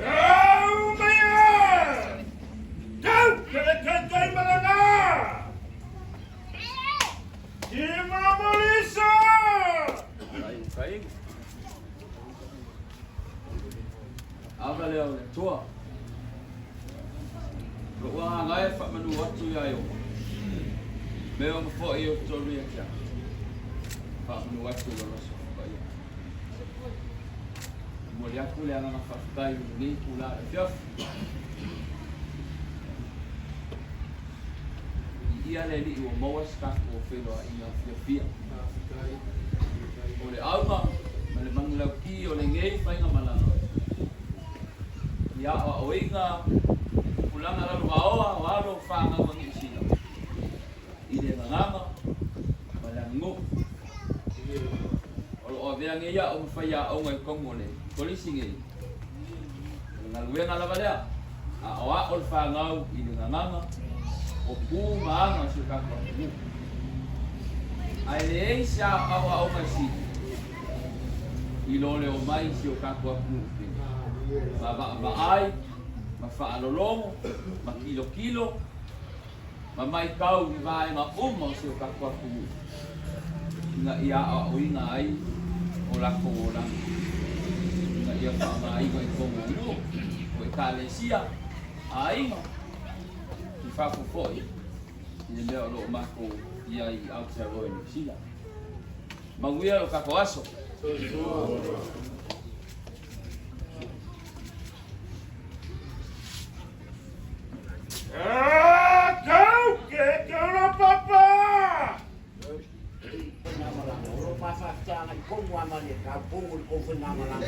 Au mai e! Tau ke le taitai malaga! Timamolisa! Ava lea o le Atua. Lou agaga e faamanu atu iā Ieova, Me ona foi o totonu ia te au, Faamanu atu i lona aso paia. E momoli atu le agaga faafetai i lenei itula afiafi. Viia le Alii ua maua se tatou feiloaiga fiafia. O le auga ma le manulauti o lenei faigamalaga, ia aoaoina le tupulaga lalovaoa o alo fanau a Niu Sila i le gagana ma le aganuu. O lo o avea nei au ma faiaoga i totonu o le Kolisi nei. galuega lava lea, aoao le fanau i le gagaga o pu ma aga o si o tatou atunuu. Ae leai se aoaoga e sili i lo le omai i si o tatou atunuu pele, ma vaavaai, ma faalologo, ma tilotilo, ma matau i vaega uma o si o tatou atunuu ina ia aoaoina ai o latou olaga, ina ia faaaogaina i totonu o nuu, o ekalesia, aiga, i fafo foi i le mea o lo o matou i ai i Aotearoa i Niu Sila. Manuia lo tatou aso.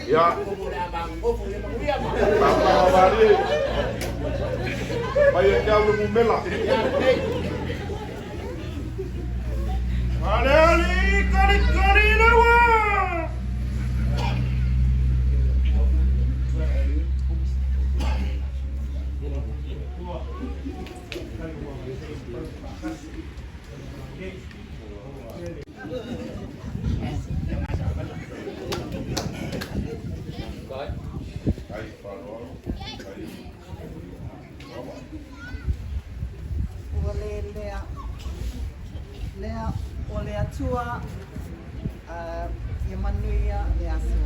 Ia. Faamavalie. Mai e te au le mumela. Aleali kali kali lewa. Ai, faaaloalo. Ai. Ua le lea, lea o le Atua ia manuia le aso.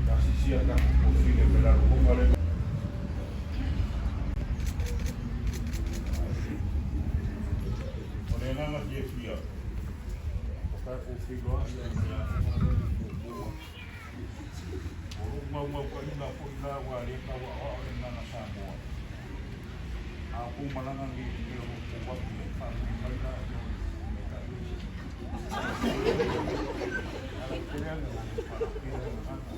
Tasisia tatou tofine me lalo honga le. O le agaga fiafia o tatou feiloai ai ma le aoga lea i Tupua. O lou maumaukaina foi la ua le tau aoao le gagana Samoa. A o kou malaga nei i le mea o lo o tou atu i ai, faamuli mai la o le taitai o le ala tele ane o le faalapea le gagana.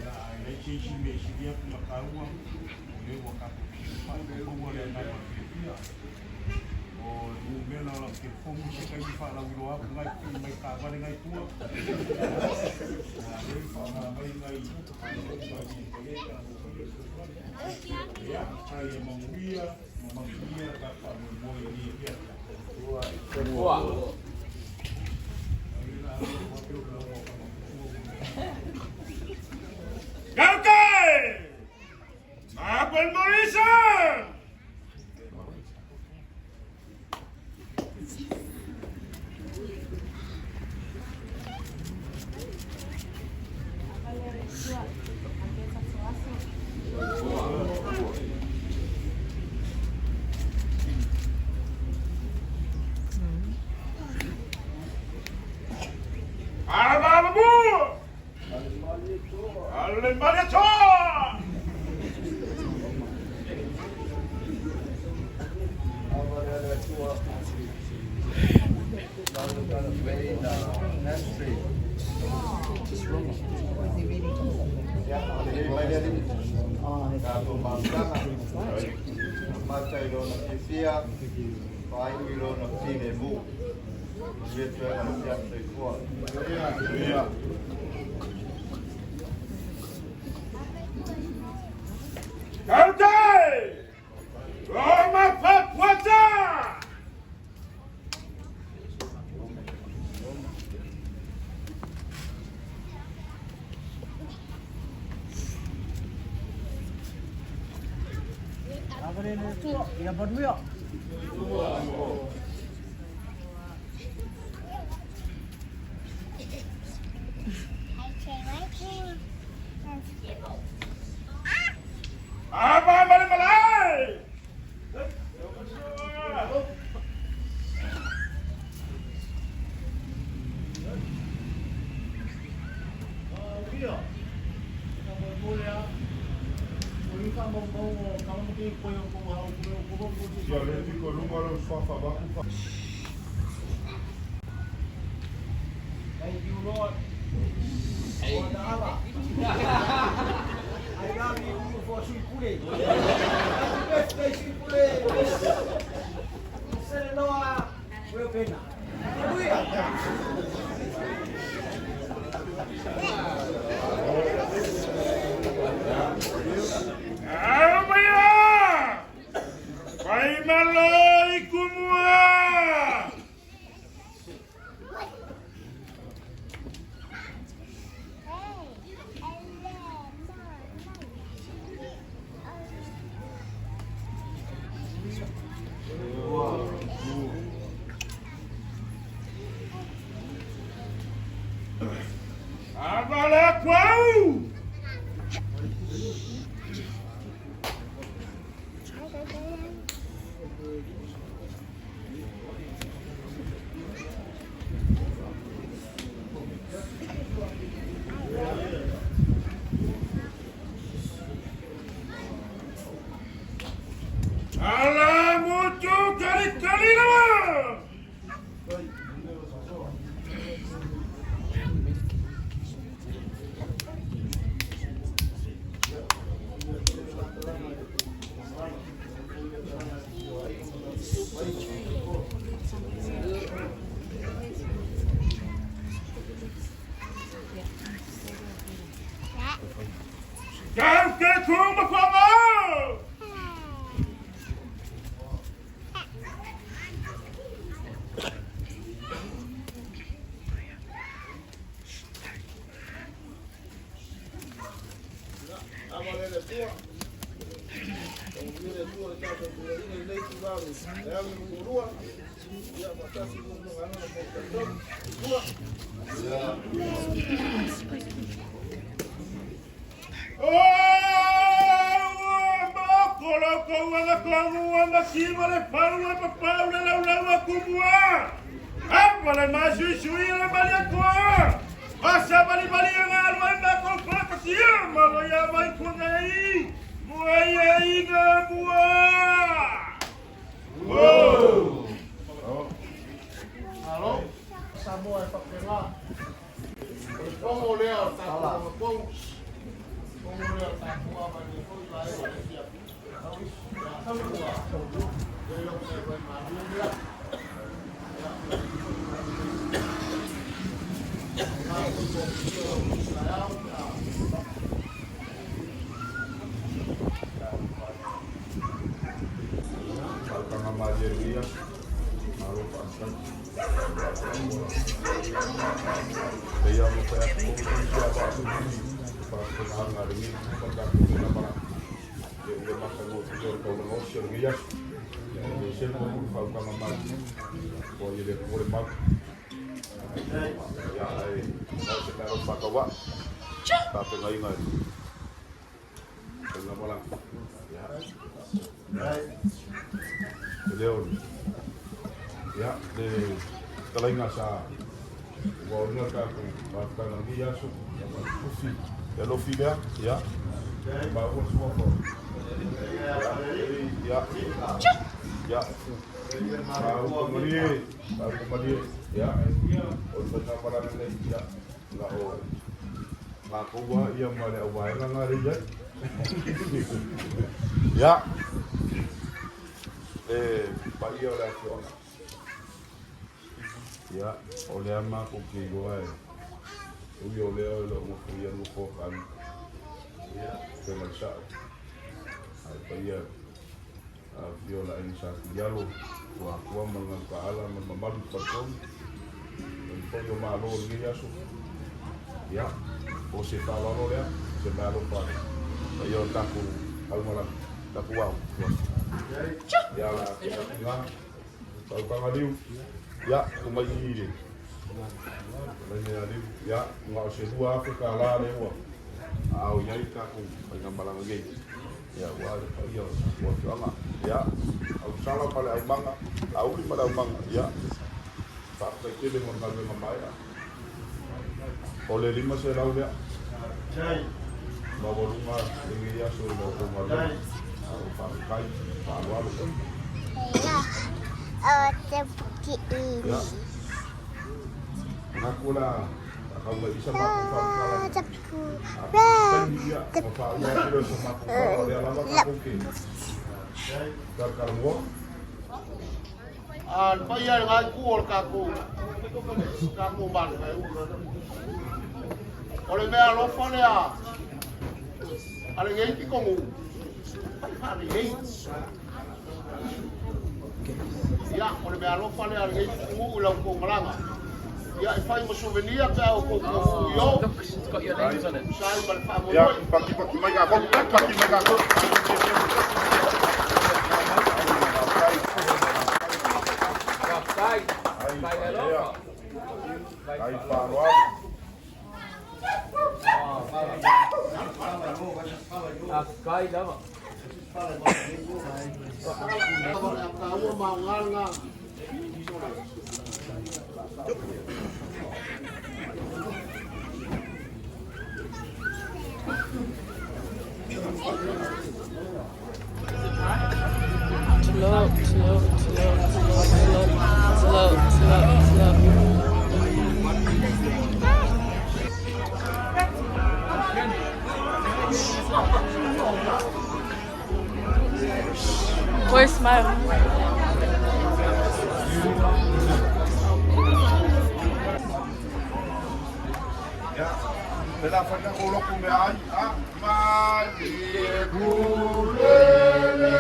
Ia, ae leai se isi mea e sili atu ma taua, o lea ua tatou fesilafai, ua maua le agaga fiafia. O le numera o lau telefoni se taimi faalauiloa atu nai pili mai taavale nai tua. A lea i faaaoga mai nai tele pe a maua mai le fesoasoani. Ia, tai e manuia ma manuia le tatou faamoemoe i lenei afiafi. Gautai! Mapel Morrison! Avamu! Ale Mariatoa! Mata i lona fiafia, faaiu i lona filemu. Manuia toega le afiafi soifua. Gautai! Roma Papuata! Avare le Atua, ia manuia. Ava Male Malai! Sia le tiko lunga lo swafa ba ku. Thank you, Lord. For the ava. I love you for Sui. Happy birthday, Sui Pule. Selenoa, Weopena. Hallelujah. Avala kwau. Ala mutu kali kali lawa. Kau ke kuma kuma. Alo, Samoa e whakapena. O le pongo lea o tātou mapou. Pongo lea o tātou ama le foi la e o le fia. Ia, ua. Le lo me vai malu lea. Ia, Ngā koutou o Israel, ia. Tanga malie ia. Malo faafetai. Ia mo pe atu ko ia ba su ni. Pa ko na nga le ni pa ka ko na mala. Ia ua maka no te ko na no se le ia. Ia le se mo ku fa ka ma ko ia le ko le ma. Ia ai o se ka ro pa ka wa. Ta pe ngai ngai. Nga mala. Ia. Le o ia le talainga sa ua o ka ku pa ka na ni aso ufi ia lo fi lea ia ma o sua fo ia ia ma o malie ma o malie ia o sa na mala le ia la o ma ko wa ia ma le wa nga nga le ia ia le pa ia o le afioga ia o lea makou ke iloa e ui o lea e loo gofoia le nofoa kalu pega le sa'o ae paia afio le aiga sa Tuialo tuatua ma le galukaala ma le mamalu i faletolu le foi o malo o lenei aso ia o se faaaloalo lea se meaalofa paia o tatou aumalaga tatou ao ia la ga tautaga liu ia o mai i le laina liu ia nga o se 2,000 ka la le ua ao iai tatou faigamalaga nei ia ua le paia o tatou afioaga ia au sala ma le aumaga auli ma le aumaga ia faafetai tele mo le galuega maea o le 500 lea maualuga lenei aso i lau galuega o faafetai faaaloalo. Ia Ngakula kau mai isa ma ku fa kala ia ma fa ua kilo sa ma ku fa le alama ka ku ke kar kar mo A le paia le ngai ku o le kākou kākou male mai O le mea alofa lea a le ngei ki kongu. Pai le ngei. Ia, o le mea alofa lea a le ngei ki kongu i lau kou malaga. Ia, e fai ma souvenir pe au kou kou i o. It's got your names on it. Sai ma le whaamoe. Ia paki paki mai ka ko paki mai ka ko Faafetai. ai Vai alofa. ai faaaloalo. Slow, slow, slow, slow, slow, slow, slow. Boy, smile. Ia, le la whaina o loko mea ai, a, ma le kulele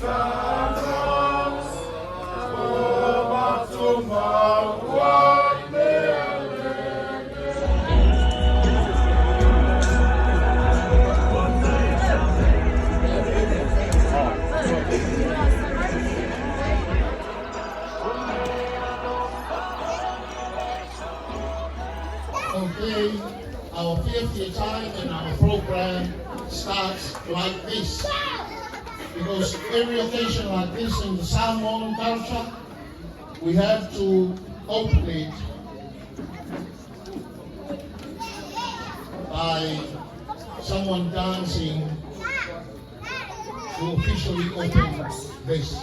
tana, o mato maua mea Okay, our 50th time and our program starts like this. Because every occasion like this in the Samoan culture, we have to open it by someone dancing to officially open this.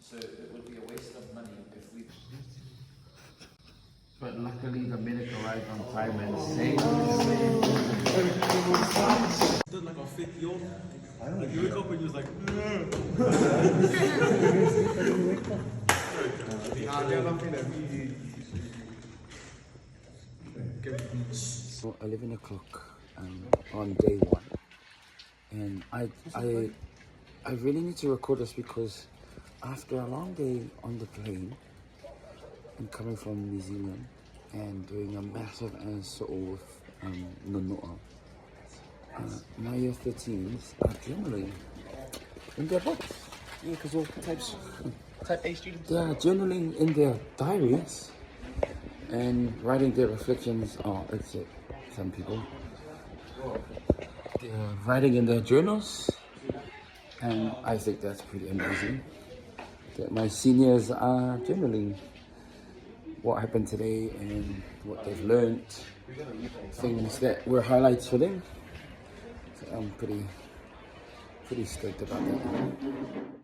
So it would be a waste of money if we. But luckily the medic arrived on time and saved. Done like a fake yawn. Like you wake up and you're like. So 11 o'clock on day one, and I really need to record this because after a long day on the plane and coming from New Zealand and doing a massive ANSO with Nonoa, my year 13s are journaling in their books. Yeah, because all type A students. They are journaling in their diaries and writing their reflections. Oh, that's it. Some people. They're writing in their journals, and I think that's pretty amazing that my seniors are journaling what happened today and what they've learnt, things that were highlights for them. So I'm pretty stoked about that.